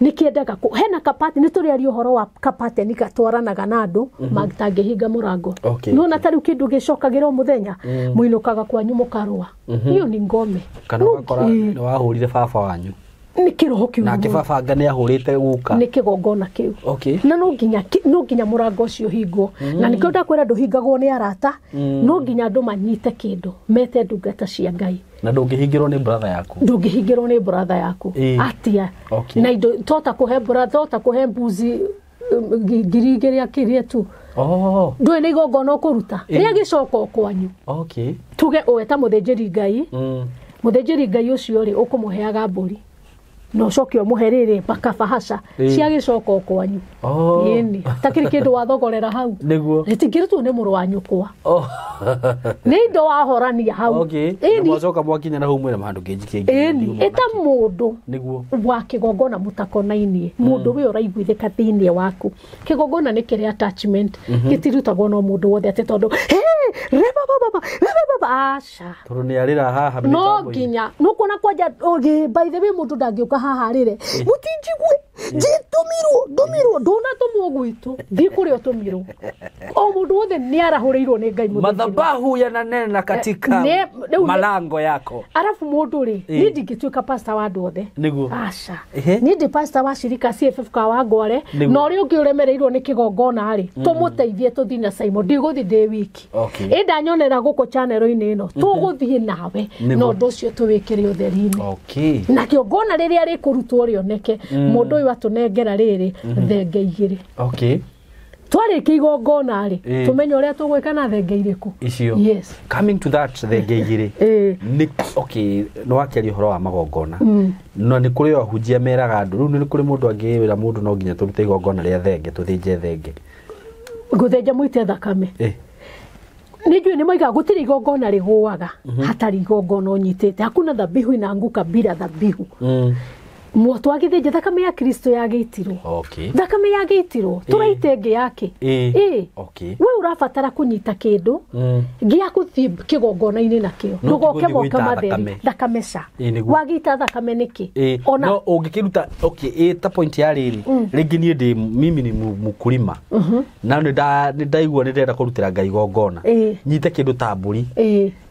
Nĩ kĩendaga hena kapati, nĩ tũrĩaria ũhoro wa kapati nĩ gatwaranaga na andũ matangĩhinga mũrango. Nĩwona ta rĩu kĩndũ gĩcokagĩra o mũthenya, mũinũkaga kwanyu mũkarũa. Iyo nĩ ngome. Kana ũgakora nĩ wahũrire baba wanyu. Nĩ kĩroho kĩu. Nake baba anga nĩ ahũrĩte guka. Nĩ kĩgongona kĩu. Na no nginya mũrango ũcio ũhingwo. Na nĩkĩo ndakwĩra ndũhingagwo nĩ arata, no nginya andũ manyite kĩndũ, mete ndungata cia Ngai. Na ndũngĩhingĩrwo nĩ brother yaku. Ndũngĩhingĩrwo nĩ brother yaku. Atia. Na indo tota kũhe brother, tota kũhe mbuzi 2,000 akĩrĩe tu. Ndũĩ nĩ igongona ũkũruta. Rĩagĩcoka o kwanyu. Tuge ũwe ta mũthĩnjĩri Ngai. Mũthĩnjĩri Ngai ũcio rĩ, ũkũmũheaga mbũri. No ũcoke ũmũhe rĩrĩ makabahasha ciagĩcoka o kwanyu. Ĩni takĩrĩ kĩndũ wathogorera hau. Nĩguo. Rĩtingĩrutwo nĩ mũrũ wa nyũkwa. Nĩ indo wahorania hau. Ĩni. Mwacoka mwakinya na hau mwĩra handũ kĩnjikie. Ĩni ĩta mũndũ wa kĩgongona mũtakonainie, mũndũ we ũraiguithĩka thĩinĩ waku. Kĩgongona nĩ kĩrĩ attachment, gĩtirutagwo no mũndũ wothe atĩ tondũ aca. Tondũ nĩ arĩra haha mĩtambo-inĩ. No nginya nũkuona kwanja by the way mũndũ ndangĩũka haha rĩre mũtinjigue njitũmirwo ndũmirwo ndũnatũmwo gwitũ thiĩ kũrĩa ũtũmirwo. O mũndũ wothe nĩ arahũrĩirwo nĩ Ngai mũthĩnjĩri. Madhabahu yananena katika malango yako. Arafu mũndũ rĩ, niĩ ndingĩtuĩka pastor wa andũ othe. Aca. Niĩ ndĩ pastor wa shirika CFF ka wa Ngware, na ũrĩa ũngĩ ũremereirwo nĩ kĩgongona rĩ, tũmũteithie tũthiĩ na Simon, ndigũthiĩ ndĩ wiki. Ĩ ndanyonera gũkũ channel-inĩ ĩno, tũgũthiĩ nawe na ũndũ ũcio tũwĩkĩre ũtheri-inĩ. Na kĩgongona rĩrĩa rĩkũrutwo rĩoneke, mũndũ ũyũ atũnengera rĩrĩ thenge igĩrĩ. Twarĩkia igongona rĩ, tũmenye ũrĩa tũgwĩka na thenge irĩkũ. Icio. Yes. Coming to that thenge igĩrĩ. Nĩ okay, nĩ wakĩaria ũhoro wa magongona. No nĩ kũrĩ ahunjia meraga andũ, rĩu nĩ kũrĩ mũndũ angĩwĩra mũndũ no nginya tũrute igongona rĩa thenge, tũthĩnje thenge. Gũthĩnja mũite thakame. Nĩ njũĩ nĩ moigaga gũtirĩ igongona rĩgũaga hatarĩ igongona ũnyitĩte. Hakuna dhabihu inaanguka bila dhabihu. Mwoto agĩthĩnja thakame ya Kristo yagĩitirwo. Thakame yagĩitirwo tũraite ĩngĩ yake. We ũrabatara kũnyita kĩndũ gĩa gũthiĩ kĩgongona-inĩ nakĩo. Ndũgoke moke matheri thakame ca. Wagĩita thakame nĩkĩ? Ona no ũngĩkĩruta ta point ya rĩrĩ, rĩngĩ niĩ ndĩ mimi ni mũkulima. Na nĩ ndaigua nĩ ndĩrenda kũrutĩra Ngai igongona. Nyite kĩndũ ta mbũri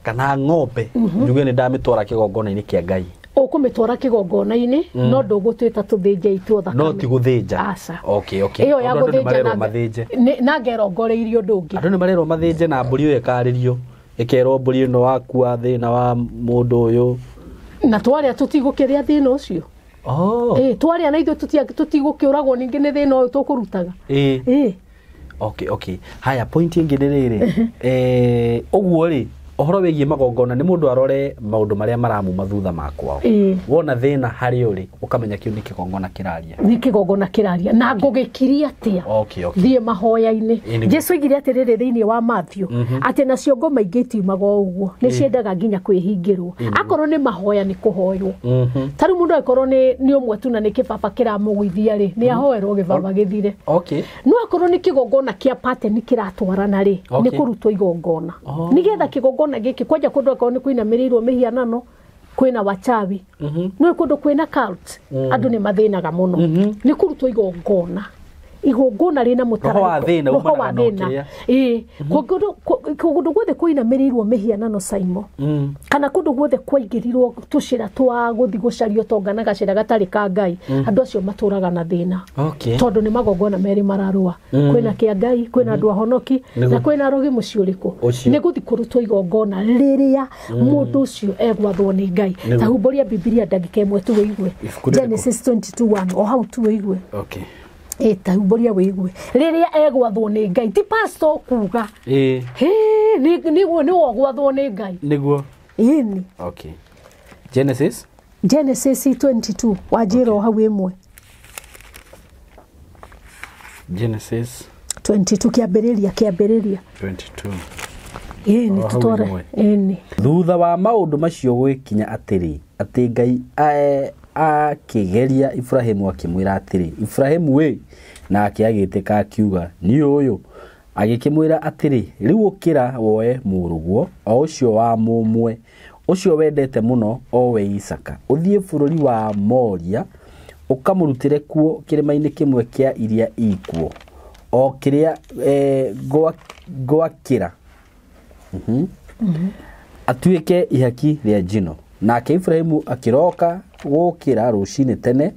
kana ng'ombe, njuge nĩ ndamĩtwara kĩgongona-inĩ kĩa Ngai. Ũkũmĩtwara kĩgongona-inĩ no ndũgũtwĩta tũthĩnje itwo thakame. No ti gũthĩnja. Aca. Okay, okay. Ĩyo ya Tondũ andũ gũthĩnja nĩmarerwo mathĩnje. Na ngerongoreirio ũndũ ũngĩ. Andũ nĩmarerwo mathĩnje na mbũri ĩyo ĩkarĩrio. Ĩkerwo mbũri ĩno wakua thĩna wa mũndũ ũyũ. Na twarĩa tũtigũkĩrĩa thĩna ũcio. Oh. Twarĩa na ithuĩ tũtigũkĩũragwo ningĩ nĩ thĩna ũyũ tũkũrutaga. Okay, okay. Haya, point ĩngĩ nĩ rĩrĩ. Ũguo rĩ, ũhoro wĩgiĩ magongona nĩ mũndũ arore maũndũ marĩa maramuma thutha ma kwao. Wona thĩna harĩ ũrĩ, ũkamenya kĩu nĩ kĩgongona kĩraria. Nĩ kĩgongona kĩraria. Na ngũgĩkiria atĩa? Okay, okay. Thiĩ mahoya-inĩ. Jesu oigire atĩrĩrĩ thĩinĩ wa Matthew, atĩ nacio ngoma ingĩ itiumaga o ũguo, nĩ ciendaga nginya kwĩhingĩrwo. Akorwo nĩ mahoya nĩ kũhoywo. Ta rĩu mũndũ angĩkorwo nĩ ũmwe tu na nĩ kĩbaba kĩramũgũithia rĩ, nĩ ahoerwo gĩbaba gĩthire. Okay. No akorwo nĩ kĩgongona kĩa pattern kĩratwarana rĩ, nĩ kũrutwo igongona. Nĩgetha kĩgongona gĩkĩ kwanja kũndũ akorwo nĩ kũinamĩrĩirwo mĩhianano, kwĩna wachawi, no kũndũ kwĩna cult, andũ nĩ mathĩnaga mũno. Nĩ kũrutwo igongona. Igongona rĩna mũtararĩko. Roho wa thĩna. Kũndũ guothe kũinamĩrĩirwo mĩhianano Saimo, kana kũndũ guothe kwaingĩrirwo tũcĩra twa gũthiĩ gũcaria ũtonga na gacĩra gatarĩ ka Ngai, andũ acio matũraga na thĩna. Tondũ nĩ magongona merĩ mararũa. Kwĩna kĩa Ngai, kwĩna andũ ahonoki, na kwĩna arogi mũciĩ ũrĩkũ. Nĩ gũthiĩ kũrutwo igongona rĩrĩa mũndũ ũcio egwathwo nĩ Ngai. Ta humbũria Bibilia ndagĩka ĩmwe tu wĩigue. Genesis 22:1 o hau tu wĩigue. Okay. Ta humbũria wĩigue. Rĩrĩa egwathwo nĩ Ngai, ti pastor kuga. Nĩguo nĩwe ũgwathwo nĩ Ngai. Nĩguo. Ĩni. Okay. Genesis? Genesis 22 wanjĩra o hau ĩmwe. Genesis 22 kĩambĩrĩria 22. Ĩni tutware. Ĩni. Thutha wa maũndũ macio gwĩkinya atĩrĩ, atĩ Ngai akĩgeria Ibrahimu akĩmwĩra atĩrĩ, Ibrahimu wĩ, nake agĩtĩka akiuga, niĩ ũyũ. Agĩkĩmwĩra atĩrĩ, rĩu ũkĩra woe mũrũguo, o ũcio wa mũmwe, ũcio wendete mũno, o we Isaka, ũthiĩ bũrũri wa Moria, ũkamũrutĩre kuo kĩrĩma-inĩ kĩmwe kĩa iria ikuo, o kĩrĩa ngwakĩra atuĩke ihaki rĩa njino. Nake Ibrahimu akĩroka gũkĩra rũcinĩ tene,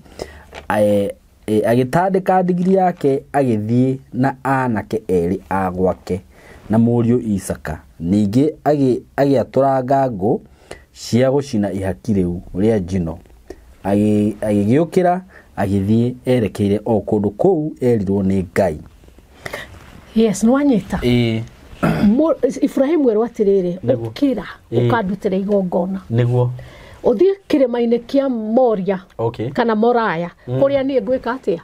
agĩtandĩka ndigiri yake, agĩthiĩ na anake erĩ a gwake na mũriũ Isaka. Ningĩ agĩatũranga ngũ cia gũcina ihaki rĩu rĩa njino, agĩgĩũkĩra agĩthiĩ erekeire o kũndũ kũu erirwo nĩ Ngai. Yes, nĩwanyita. Ibrahimu erwo atĩrĩrĩ, ũkĩra ũkandutĩra igongona. Nĩguo. Ũthiĩ kĩrĩma-inĩ kĩa Moria, kana Moraya, kũrĩa niĩ ngwĩka atĩa?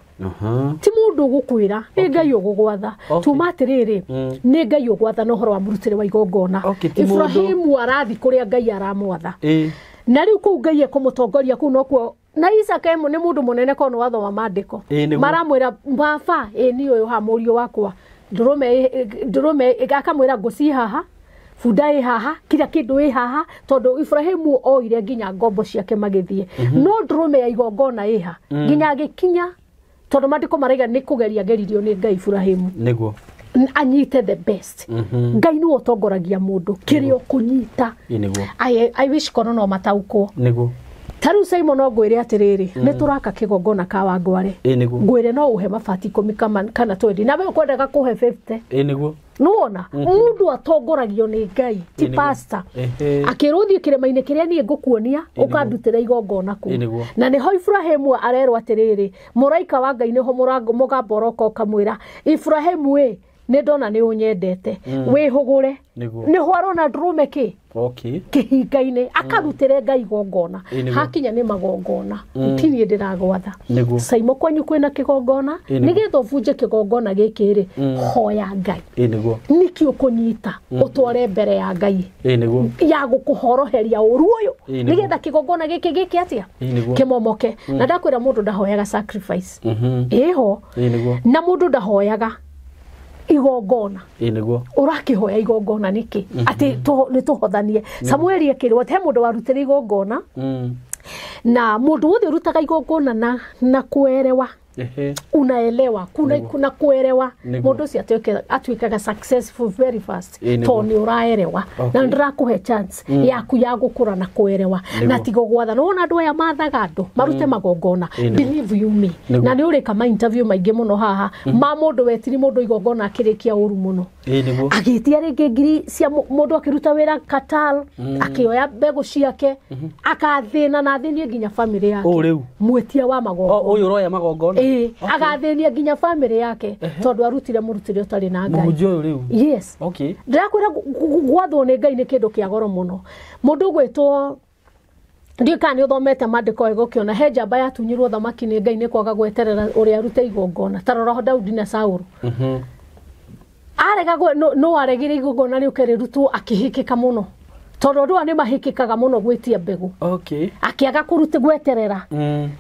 Ti mũndũ ũgũkwĩra, nĩ Ngai ũgũgwatha. Tuma atĩrĩrĩ, nĩ Ngai ũgwatha na ũhoro wa mũrutĩre wa igongona. Ibrahimu arathi kũrĩa Ngai aramwatha. Na rĩu kũu Ngai ekũmũtongoria kũu nokuo. Na Isaka nĩ mũndũ mũnene korwo nĩ wathoma maandĩko. Maramwĩra baba, ĩ niĩ ũyũ haha mũriũ wakwa. Ndũrũme akamwĩra ngũ ci haha, bunda ĩ haha, kila kĩndũ ĩ haha, tondũ Ibrahimu oire nginya ngombo ciake magĩthiĩ. No ndũrũme ya igongona ĩ ha, nginya agĩkinya, tondũ maandĩko maraiga nĩ kũgeria ageririo nĩ Ngai Ibrahimu. Nĩguo. Anyite the best. Ngai nĩwe ũtongoragia mũndũ kĩrĩa ũkũnyita. I wish korwo no mataũkwo. Nĩguo. Ta rĩu Simon no ngwĩre atĩrĩrĩ, nĩ tũraka kĩgongona ka Wangware. Ngwĩre no ũhe mabati 10 kana 20, na we ũkwendaga kũhe 50. Nĩguo. Nĩwona, mũndũ atongoragio nĩ Ngai, ti pastor. Akĩrwo ũthiĩ kĩrĩma-inĩ kĩrĩa niĩ ngũkuonia, ũkandutĩra igongona kũu. Na nĩho Ibrahimu arerwo atĩrĩrĩ, mũraika wa Ngai nĩho mũgambo ũroka ũkamwĩra, Ibrahimu ĩ, nĩ ndona nĩ ũnyendete, wĩhũgũre. Nĩho arona ndũrũme kĩ? Kĩhinga-inĩ, akarutĩre Ngai igongona. Hakinya nĩ magongona, ti niĩ ndĩragwatha. Saimo kwanyu kwĩna kĩgongona, nĩgetha ũbunje kĩgongona gĩkĩ rĩ, hoya Ngai. Nĩkĩ ũkũnyita ũtware mbere ya Ngai ya gũkũhoroheria ũru ũyũ, nĩgetha kĩgongona gĩkĩ gĩke atĩa? Kĩmomoke. Na ndakwĩra mũndũ ndahoyaga sacrifice. Ĩho. Na mũndũ ndahoyaga igongona. Nĩguo. Ũrakĩhoya igongona nĩkĩ? Atĩ nĩ tũhothanie. Samueli ekĩrwo atĩ he mũndũ warutĩre igongona, na mũndũ wothe ũrutaga igongona na kwerewa Unaelewa kuna kuelewa mundu ucio atuikaga successful very fast to ni uraerewa na ndirakuhe chance yaku ya gukura na kuerewa na tigo gwatha no ona andu aya mathaga andu marute magongona believe you me na ni urika ma interview maingi muno haha ma mundu wetiri mundu igongona akirikia uru muno agitia ringi ngiri cia mundu akiruta wira Qatar akioya mbegu ciake akathina na athinie nginya family yake mwetia wa magongona uyu uroya magongona agathĩnia nginya family yake tondu arutire murutire utari na Ngai mũhunjia ũyũ rĩu yes okay ndirakwĩra gwathwo nĩ Ngai nĩ kĩndũ kĩa goro mũno mũndũ ũgwĩtwo ndiũ kana nĩ ũthomete maandĩko wega ũkĩona he njamba yatunyirwo thamaki nĩ Ngai nĩ kwaga gweterera ũrĩa arute igongona ta rora Daudi na Saũlũ arega no aregire igongona rĩũke rĩrutwo akĩhĩkĩka mũno tondu andũ aya nĩ mahĩkĩkaga mũno gwĩtia mbegũ akiaga kũruta gweterera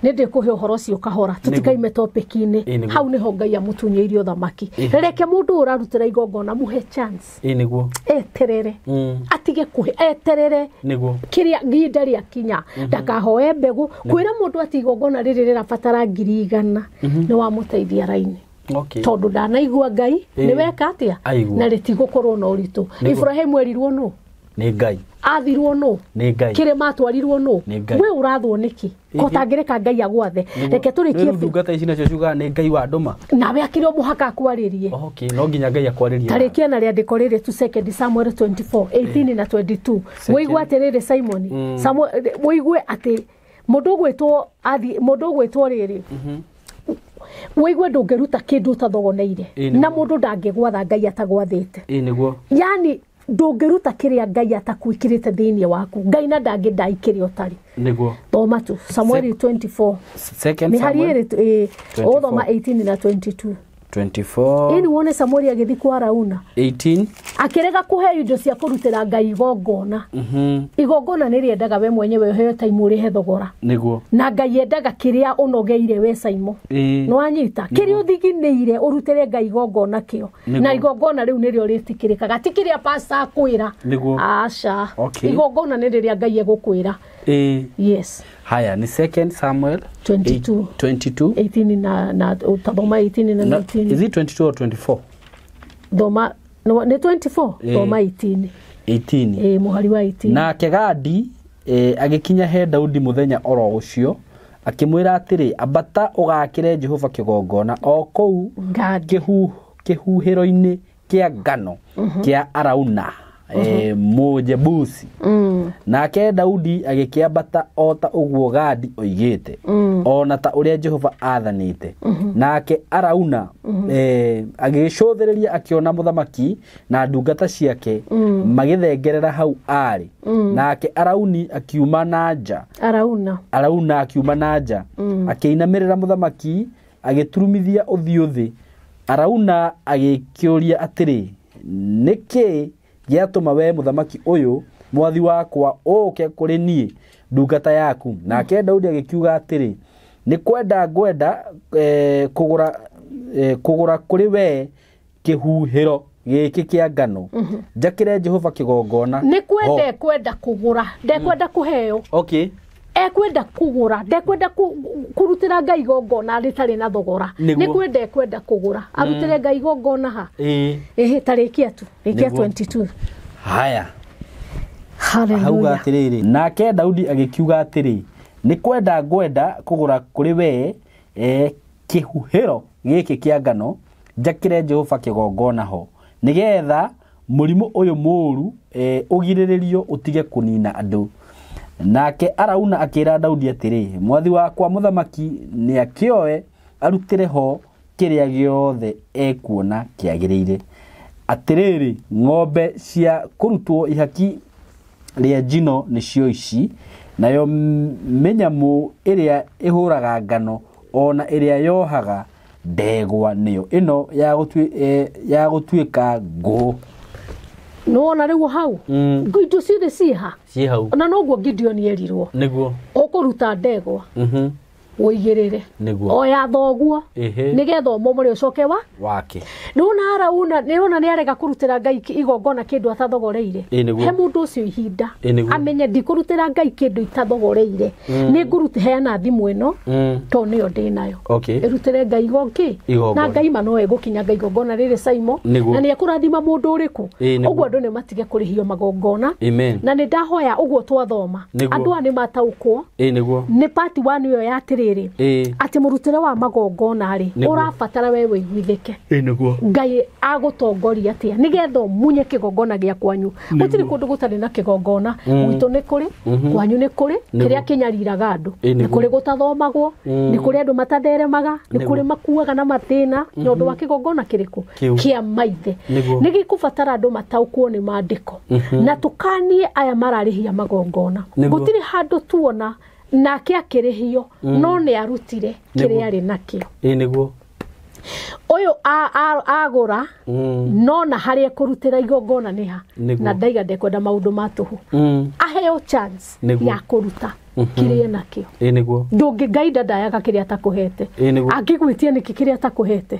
nĩ ndĩkũhe ũhoro ũcio kahora tũtikaime topic-inĩ hau nĩho Ngai amũtunyĩirie ũthamaki reke mũndũ ũrarutĩra igongona mũhe chance eterere atige kũhe eterere kĩrĩa ihinda rĩakinya ndakahoe mbegũ kwĩra mũndũ atĩ igongona rĩrĩ rĩrabatara 100,000 nĩ wamũteithia raini tondu ndanaigua Ngai nĩ weka atĩa na rĩtigũkorwo na ũritũ Ibrahimu erirwo nũ nĩ Ngai athirwo nũ nĩ Ngai kĩrĩma atwarirwo nũ we ũrathwo nĩkĩ ko tangĩreka Ngai agwathe reke tũrĩkie ndungata ici nacio ciugaga nĩ Ngai wa ndũma nawe akĩrĩ o mũhaka akwarĩrie no nginya Ngai akwarĩrie tarĩkia na rĩandĩko rĩrĩ tu second Samuel 24 18 na 22 wĩigue atĩrĩrĩ Simon Samuel wĩigue atĩ mũndũ ũgwĩtwo athi mũndũ ũgwĩtwo rĩrĩ wĩigue ndũngĩruta kĩndũ ũtathogoneire na mũndũ ndangĩgwatha Ngai atagwathĩte yani ndũngĩruta kĩrĩa Ngai atakwĩkĩrĩte thĩinĩ waku Ngai na ndangĩndai kĩrĩa ũtarĩ nĩguo thoma tu Samuel 24 second Samuel mĩhari ĩrĩ ũthoma 18 na 22 24 ĩni wone Samuel agĩthiĩ kwa Arauna 18 akĩrega kũheo indo cia kũrutĩra Ngai igongona igongona nĩ rĩendaga we mwenyewe ũheo time ũrĩhe thogora nĩguo na Ngai endaga kĩrĩa ũnogeire we Saimo nĩ wanyita kĩrĩa ũthiginĩire ũrutĩre Ngai igongona kĩo na igongona rĩu nĩrĩo rĩtĩkĩrĩkaga ti kĩrĩa pastor akwĩra aca igongona nĩ rĩrĩa Ngai egũkwĩra yes haya ni second Samuel 22 22 18 na utaboma 18 na 19 is it 22 or 24 thoma no nĩ 24 thoma 18 18 mũhari wa 18 nake Gadi agĩkinya he Daudi mũthenya oro ũcio akĩmwĩra atĩrĩ ambata ũgakĩre Jehova kĩgongona o kũu kĩhuhĩro-inĩ kĩa ngano kĩa Arauna Mũjebusi nake Daudi agĩkĩambata o ta ũguo Gadi oigĩte o na ta ũrĩa Jehova aathanĩte nake Arauna agĩcũthĩrĩria akĩona mũthamaki na ndungata ciake magĩthengerera hau aarĩ nake Arauni akiuma na nja Arauna akiuma na nja akĩinamĩrĩra mũthamaki agĩturumithia ũthiũ thĩ Arauna agĩkĩũria atĩrĩ nĩkĩ gĩatũma we mũthamaki ũyũ mwathi wakwa ũũke kũrĩ niĩ ndungata yaku nake Daudi agĩkiuga atĩrĩ nĩ kwenda ngwenda kũgũra kũrĩ we kĩhuhĩro gĩkĩ kĩa ngano njakĩre Jehova kĩgongona nĩ kwenda kwenda kũgũra ndekwenda kũheo ekwenda kũgũra ndekwenda kũrutĩra Ngai igongona rĩtarĩ na thogora nĩ kwenda ekwenda kũgũra arutĩre Ngai igongona ha tarĩkia tu rĩkia 22 haya hauga atĩrĩrĩ nake Daudi agĩkiuga atĩrĩ nĩ kwenda ngwenda kũgũra kũrĩ we kĩhuhĩro gĩkĩ kĩa ngano njakĩre Jehova kĩgongona ho nĩgetha mũrimũ ũyũ mũũru ũgirĩrĩrio ũtige kũnina andũ nake Arauna akĩra Daudi atĩrĩ mwathi wakwa mũthamaki nĩakĩoe arutĩre ho kĩrĩa gĩothe ekuona kĩagĩrĩire atĩrĩrĩ ng'ombe cia kũrutwo ihaki rĩa njino nĩcio ici nayo mĩnyamũ ĩrĩa ĩhũraga ngano ona ĩrĩa yohaga ndegwa nĩyo ĩno ya gũtuĩka ngũ nĩwona rĩu hau indo ciothe ciĩ ha ciĩ hau na noguo Gideon erirwo nĩguo ũkũruta ndegwa Ũigĩrĩre. Oya thoguo. Nĩgetha ũmomore ũcoke wa wake. Nĩwona Arauna, nĩwona nĩarega kũrutĩra Ngai igongona kĩndũ atathogoreire. He mũndũ ũcio ihinda. Amenye ndikũrutĩra Ngai kĩndũ itathogoreire. Nĩngũruta heana thimũ ĩno tondũ nĩyo ndĩnayo. Ĩrutĩre Ngai igongi. Na Ngai ma no egũkinya Ngai igongona rĩrĩ Saimo. Na nĩekũrathima mũndũ ũrĩkũ. Ũguo andũ nĩmatige kũrĩhio magongona. Na nĩndahoya ũguo twathoma. Andũ aya nĩmataũkwo. Nĩ part 1 ĩyo ya atĩrĩrĩ. Atĩ mũrutĩre wa magongona rĩ ũrabatara we wĩiguithĩke. Ngai agũtongoria atĩa nĩgetha ũmunye kĩgongona gĩa kwanyu. Gũtirĩ kũndũ gũtarĩ na kĩgongona. Gwitũ nĩ kũrĩ, kwanyu nĩ kũrĩ, kĩrĩa kĩnyariraga andũ. Nĩ kũrĩ gũtathomagwo, nĩ kũrĩ andũ matatheremaga, nĩ kũrĩ makuaga na mathĩna nĩ ũndũ wa kĩgongona kĩrĩkũ kĩa maithe. Nĩ gĩkũbatara andũ mataũkwo nĩ maandĩko. Na tũkanie aya mararĩhia magongona. Gũtirĩ handũ tuona nake akĩrĩhio no nĩ arutire kĩrĩa arĩ nakĩo. Nĩguo. Ũyũ agũra no na harĩa kũrutĩra igongona nĩ ha na ndaiga ndekwenda maũndũ ma tũhũ. Aheo chance ya kũruta kĩrĩa nakĩo. Nĩguo. Ndũngĩ Ngai ndandayaga kĩrĩa atakũhete. Angĩgwĩtia nĩkĩ kĩrĩa atakũhete.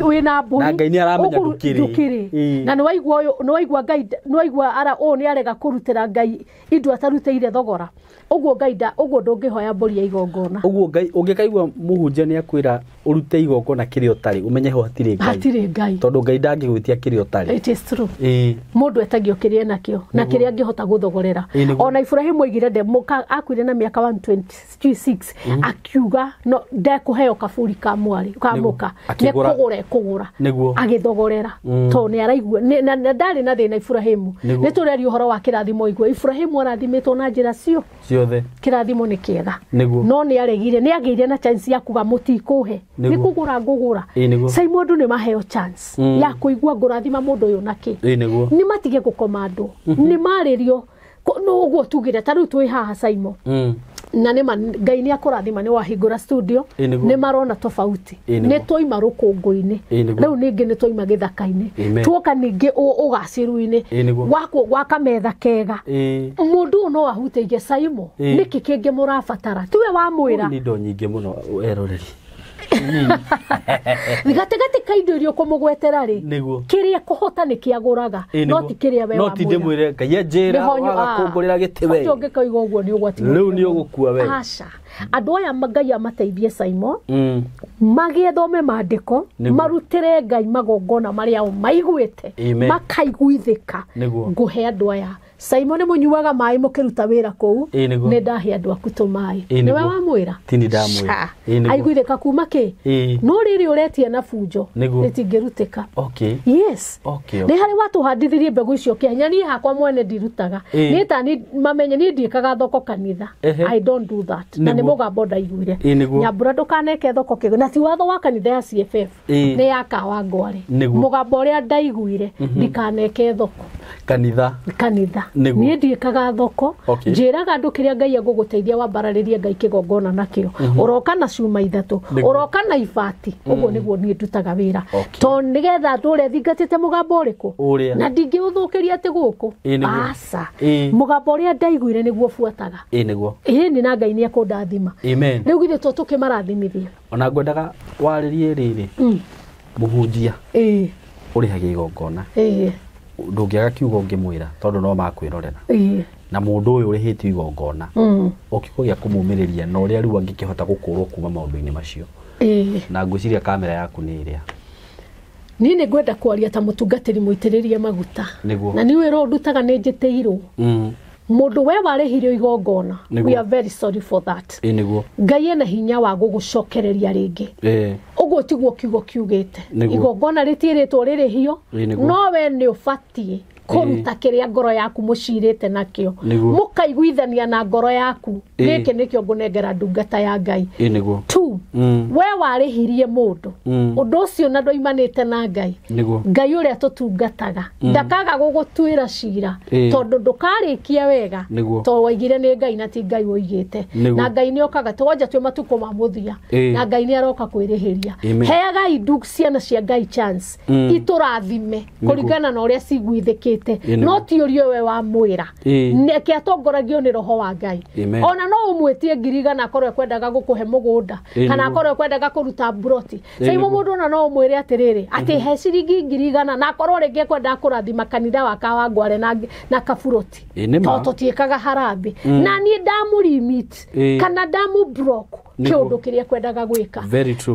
Wĩna mbũri. Na Ngai nĩaramenya ndũkĩrĩ. Na nĩwaigua ũyũ, nĩwaigua Ngai, nĩwaigua ara ũũ nĩarega kũrutĩra Ngai indo atarutĩire thogora. Ũguo Ngai ũguo ndũngĩhoya mbũri ya igongona. Ũguo Ngai ũngĩkaigua mũhunjia nĩakwĩra ũrute igongona kĩrĩa ũtarĩ, ũmenye ho hatirĩ Ngai. Hatirĩ Ngai. Tondũ Ngai ndangĩgwĩtia kĩrĩa ũtarĩ. It is true. Mũndũ etagio kĩrĩa enakĩo na kĩrĩa angĩhota gũthogorera. Ona Ibrahimu oigire akuire na mĩaka 126 akiuga no ndekũheo kaburi ka mwarĩ ka mũka nĩ kũgũra ekũgũra agĩthogorera tondũ nĩ araigua na ndarĩ na thĩna Ibrahimu. Nĩ tũreria ũhoro wa kĩrathimo igua Ibrahimu arathimĩtwo na njĩra ciothe. Kĩrathimo nĩ kĩega no nĩ aregire, nĩ agĩire na chance ya kuga mũtikũhe nĩ kũgũra ngũgũra. Saimo andũ nĩ maheo chance ya kũigua ngũrathima mũndũ ũyũ nakĩ. Nĩ matige gũkoma andũ, nĩ marĩrio no ũguo tugire ta rĩu twĩ haha Saimo. Na nĩ Ngai nĩ akũrathima nĩ wahingũra studio nĩ marona tofauti. Nĩ twaima rũkũngũ-inĩ rĩu ningĩ nĩ twaima gĩthaka-inĩ tuoka ningĩ ũgacĩru-inĩ gwa kametha kega. Mũndũ ũyũ no ahutĩire Saimo nĩkĩ kĩngĩ mũrabatara tiwe wamwĩra. Nĩ indo nyingĩ mũno eroreri. Gatagatĩ ka indo iria ũkũmũgwetera rĩ kĩrĩa kũhota nĩ kĩagũraga no ti kĩrĩa we no ti ndĩmwĩre Ngai anjĩra waga kũngũrĩra gĩtĩ we. Ũcio ũngĩkoiga ũguo nĩ ũgwati. Rĩu nĩ ũgũkua we. Aca. Andũ aya Ngai amateithie Saimo magĩthome maandĩko marutĩre Ngai magongona marĩa o maiguĩte makaiguithĩka. Ngũhe andũ aya Saimo nĩ mũnyuaga maĩ mũkĩruta wĩra kũu nĩ ndahe andũ aku tũmaĩ. Nĩwe wamwĩra? Ti nĩ ndamwĩra. Aiguithĩka kuma kĩ? No rĩrĩ ũretia na bunjo rĩtingĩrutĩka. Yes. Nĩ harĩ watũhandithirie mbegũ icio kĩhenya. Niĩ hakwa mwene ndirutaga. Niĩ tani mamenye niĩ ndiĩkaga thoko kanitha. I don't do that. Na nĩ mũgambo ndaiguire. Nyambura ndũkaneke thoko kĩgo. Na ti watho wa kanitha ya CFF. Nĩ ya Kawangware. Mũgambo ũrĩa ndaiguire ndikaneke thoko. Kanitha. Kanitha. Niĩ ndiĩkaga thoko. Njĩraga andũ kĩrĩa Ngai egũgũteithia wambararĩrie Ngai kĩgongona nakĩo. Ũroka na cuma ithatũ, ũroka na ibati. Ũguo nĩguo niĩ ndutaga wĩra. Tondũ nĩgetha ndũre thingatĩte mũgambo ũrĩkũ. Na ndingĩũthũkĩria atĩ gũkũ. Aca. Mũgambo ũrĩa ndaiguire nĩguo buataga. Ĩĩ na Ngai nĩekũndathima. Rĩu githĩ to tũkĩmarathimithia. Ona ngwendaga warĩrie rĩrĩ. Mũhunjia. Ũrĩhagia igongona. Ndũngĩaga kiugo ũngĩmwĩra tondũ no makwĩrorera. Na mũndũ ũyũ ũrĩhĩtio igongona o kiugo gĩa kũmũmĩrĩria na ũrĩa rĩu angĩkĩhota gũkũrwo kuma maũndũ-inĩ macio. Na ngwĩciria kamera yaku nĩ ĩrĩa. Niĩ nĩ ngwenda kwaria ta mũtungatĩri mũitĩrĩrie maguta. Na nĩ wĩra ũyũ ndutaga nĩ njĩtĩirwo. Mũndũ we warĩhirio igongona, we are very sorry for that. Ngai ena hinya wa gũgũcokereria rĩngĩ. Ũguo tiguo kiugo kiugĩte. Igongona rĩtiĩrĩtwo rĩrĩhio, no we nĩ ũbatiĩ kũruta kĩrĩa ngoro yaku mũcirĩte nakĩo. Mũkaiguithania na ngoro yaku. Gĩkĩ nĩkĩo ngũnengera ndungata ya Ngai. Two, We warĩhirie mũndũ ũndũ ũcio na ndwaimanĩte na Ngai. Ngai ũrĩa tũtungataga ndakaga gũgũtuĩra cira tondũ ndũkarĩkia wega to waigire nĩ Ngai na ti Ngai woigĩte. Na Ngai nĩ okaga tũwanja twĩ matukũ ma mũthia na Ngai nĩ aroka kwĩrĩhĩria. Heaga indu ciana cia Ngai chance itũrathime kũringana na ũrĩa ciguithĩkĩte, no ti ũrĩa we wamwĩra. Nĩke atongoragio nĩ roho wa Ngai. Ona no ũmwĩtie 100,000 akorwo ekwendaga gũkũhe mũgũnda kana akorwo ekwendaga kũruta mburoti. Saimo mũndũ ona no ũmwĩre atĩrĩrĩ atĩ he ciringi 100,000 na akorwo rĩngĩ ekwendaga kũrathima kanitha wa Kawangware na kaburoti to tũtiĩkaga harambĩ. Na niĩ ndamũrimit kana ndamũ-block kĩũndũ kĩrĩa ekwendaga gwĩka.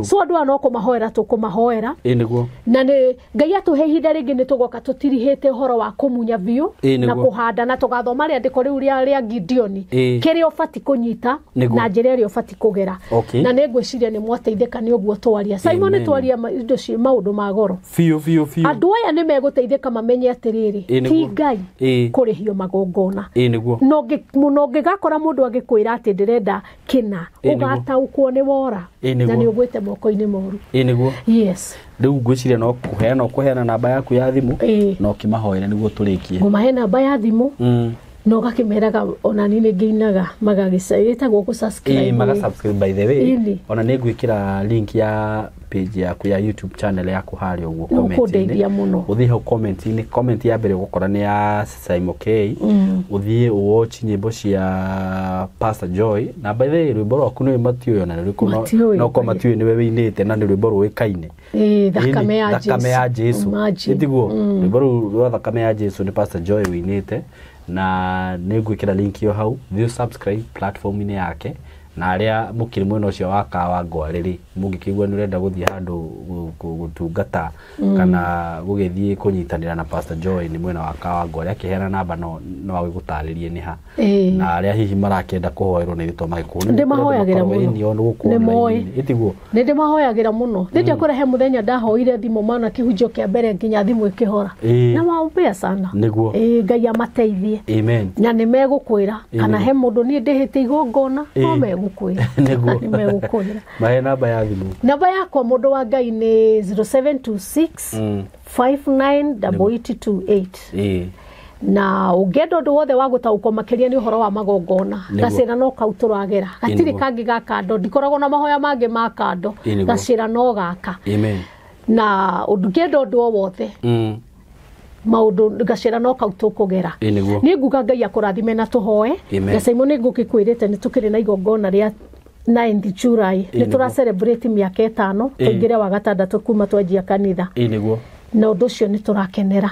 So andũ aya no kũmahoera tũkũmahoera. Na nĩ Ngai atũhe ihinda rĩngĩ nĩ tũgoka tũtirihĩte ũhoro wa kũmunya biũ na kũhanda na tũgathoma rĩandĩko rĩu rĩa Gideoni kĩrĩa ũbati kũnyita na njĩra ĩrĩa ũbati kũgera. Na nĩ ngwĩciria nĩ mwateithĩka nĩ ũguo twaria. Simon nĩ twaria indo cia maũndũ ma goro biũ biũ biũ. Andũ aya nĩ megũteithĩka mamenye atĩrĩrĩ ti Ngai kũrĩhio magongona. Na ũngĩgakora mũndũ agĩkwĩra atĩ ndĩrenda kĩna ũgataũkwo nĩ wora na nĩ ũgwĩte moko-inĩ moru. Yes. Rĩu ngwĩciria no kũheana namba yaku ya thimũ na ũkĩmahoere nĩguo tũrĩkie. Ngũmahe namba ya thimũ na ũgakĩmeraga ona niĩ nĩ ngĩinaga magagĩtagwo gũ-subscribe. Maga-subscribe by the way. Ona nĩ ngwĩkĩra link ya page yaku ya YouTube channel yaku harĩa ũguo comment-inĩ. Ũthiĩ hau comment-inĩ, comment ya mbere ũgũkora nĩ ya Saimo K. Ũthiĩ ũwatch nyĩmbo cia Pastor Joy. Na by the way rwĩmbo rwaku nĩ matiũĩ ona rũrĩkũ no ko matiũĩ nĩwe wĩinĩte na nĩ rwĩmbo rũĩkaine. Thakame ya Jesu. Thakame ya Jesu. Ĩtiguo rwĩmbo rũu rwa Thakame ya Jesu nĩ Pastor Joy wĩinĩte na nĩ ngwĩkĩra link ĩyo hau. Thiĩ subscribe platform-inĩ yake na arĩa mũkĩrĩ mwena ũcio wa Kawangware rĩ mũngĩkĩigua nĩ ũrenda gũthiĩ handũ gũtungata kana gũgĩthiĩ kũnyitanĩra na Pastor Joy nĩ mwena wa Kawangware akĩheana namba no agĩgũtarĩrie nĩ ha. Na arĩa hihi marakĩenda kũhoerwo nĩ ithuĩ magĩkũũ ndĩmahoyagĩra mũno. Nĩmoĩ nĩ ndĩmahoyagĩra mũno. Thĩnja kũrehe mũthenya ndahoire thimũ mana kĩhunjio kĩa mbere nginya thimũ ĩkĩhora. Na waombea sana. Ngai amateithie. Na nĩ megũkwĩra kana he mũndũ niĩ ndĩhĩte igongona no megũkwĩra. Nĩ megũkwĩra. Mahe namba ya thimũ. Namba yakwa mũndũ wa Ngai nĩ 0726 598828. Na ũngĩenda ũndũ wothe wa gũtaũkwo makĩria nĩ ũhoro wa magongona gacĩra no kau tũragera gatirĩ kangĩ ga kando ndikoragwo na mahoya mangĩ ma kando gacĩra no gaka. Na ũngĩenda ũndũ o wothe maũndũ gacĩra no kau tũkũgera. Niĩ nguga Ngai akũrathime na tũhoe. Na Simon nĩ ngũgĩkwĩrĩte nĩ tũkĩrĩ na igongona rĩa 9th July nĩ tũra celebrate mĩaka 5 tũingĩre wa gatandatũ kuma twanjia kanitha. Na ũndũ ũcio nĩ tũrakenera.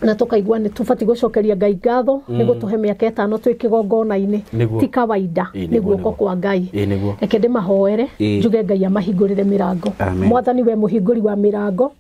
Na tũkaigua nĩ tũbatiĩ gũcokeria Ngai ngatho nĩ gũtũhe mĩaka 5 twĩ kĩgongona-inĩ ti kawaida nĩ guoko kwa Ngai. Reke ndĩmahoere njuge Ngai amahingũrĩre mĩrango. Mwathani we mũhingũri wa mĩrango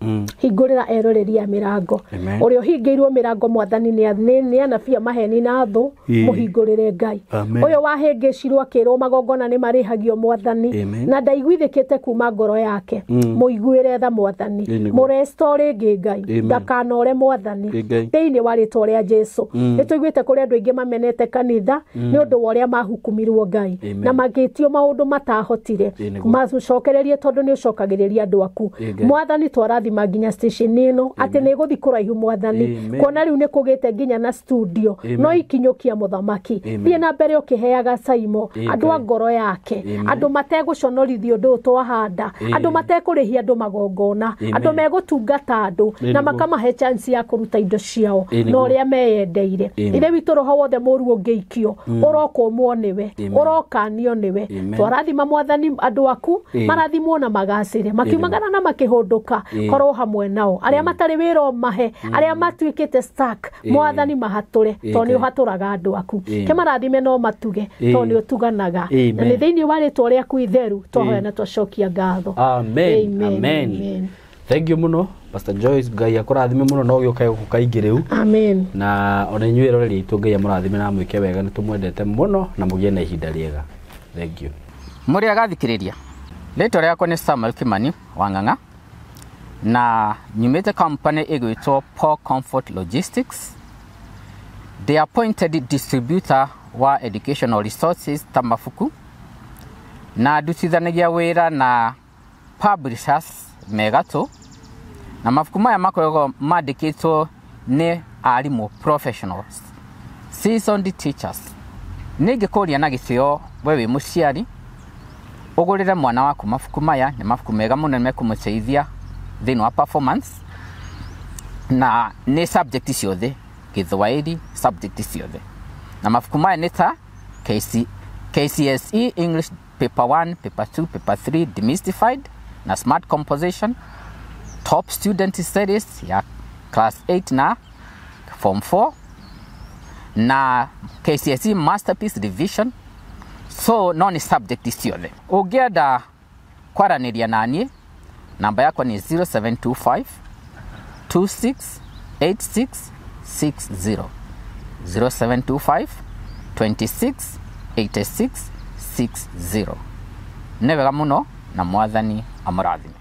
hingũrĩra eroreri a mĩrango. Ũrĩa ũhingĩirwo mĩrango Mwathani nĩ anabii a maheni na thũ mũhingũrĩre Ngai. Ũyũ wahĩngĩcirwo akĩrwo magongona nĩ marĩhagio Mwathani na ndaiguithĩkĩte kuma ngoro yake mũiguĩre tha Mwathani mũrestore rĩngĩ Ngai ndakanore Mwathani thĩinĩ wa rĩtwa rĩa Jesu. Nĩ tũiguĩte kũrĩ andũ aingĩ mamenete kanitha nĩ ũndũ wa ũrĩa mahukumirwo Ngai na magĩtio maũndũ matahotire macokererie tondũ nĩ ũcokagĩrĩria andũ aku Mwathani. Twarathima nginya station ĩno atĩ nĩ ĩgũthiĩ kũraihu Mwathani kuona rĩu nĩ kũgĩte nginya na studio no ikinyũkia mũthamaki. Thiĩ na mbere ũkĩheaga Saimo andũ a ngoro yake andũ mategũconorithio ũndũ ũyũ twahanda andũ matekũrĩhia andũ magongona andũ megũtungata andũ na makamahe chance ya kũruta indo ciao na ũrĩa meyendeire. Ithe witũ roho wothe mũru ũngĩikio ũrokũmwo nĩwe ũrokanio nĩwe. Twarathima Mwathani andũ aku marathimwo na magacĩre makiumagara na makĩhũndũka korwo hamwe nao arĩa matarĩ wĩra ũmahe arĩa matuĩkĩte stuck Mwathani mahatũre tondũ nĩ ũhatũraga andũ aku kĩmarathime no matuge tondũ nĩ ũtuganaga. Na nĩ thĩinĩ wa rĩtwa rĩaku itheru twahoya na twacokia ngatho. Amen. Amen. Thank you muno Pastor Joyce Ngai akũrathime mũno no gĩũke gũkũ kaingĩ rĩu. Amen. Na ona inyuĩ eroreri aitũ Ngai amũrathime na amwĩke wega nĩ tũmwendete mũno na mũgĩe na ihinda rĩega. Thank you. Mũrĩ agathikĩrĩria. Rĩtwa rĩakwa nĩ Samuel Kimani wa Ng'ang'a na nyumĩte company ĩgwĩtwo Paul Comfort Logistics. The appointed distributor wa educational resources ta mabuku Na ndutithanagia wĩra na publishers megatũ, na mabuku maya makoragwo mandĩkĩtwo nĩ arimũ professionals, seasoned teachers. Nĩ ingĩkũria na gĩtĩo we wĩ mũciari ũgũrĩre mwana waku mabuku maya, nĩ mabuku mega mũno mekũmũteithia thĩinĩ wa performance, na nĩ subject ciothe, Gĩthwaĩri subject ciothe. Na mabuku maya nĩ ta KCSE English Paper 1, Paper 2, Paper 3 Demystified na Smart Composition, Top Student Series ya Class 8 na Form 4, na KCSE Masterpiece Revision. So no nĩ subject ciothe. Ũngĩenda kwaranĩria naniĩ, namba yakwa nĩ 0725 268660, 0725 268660. Nĩ wega mũno na Mwathani amũrathime.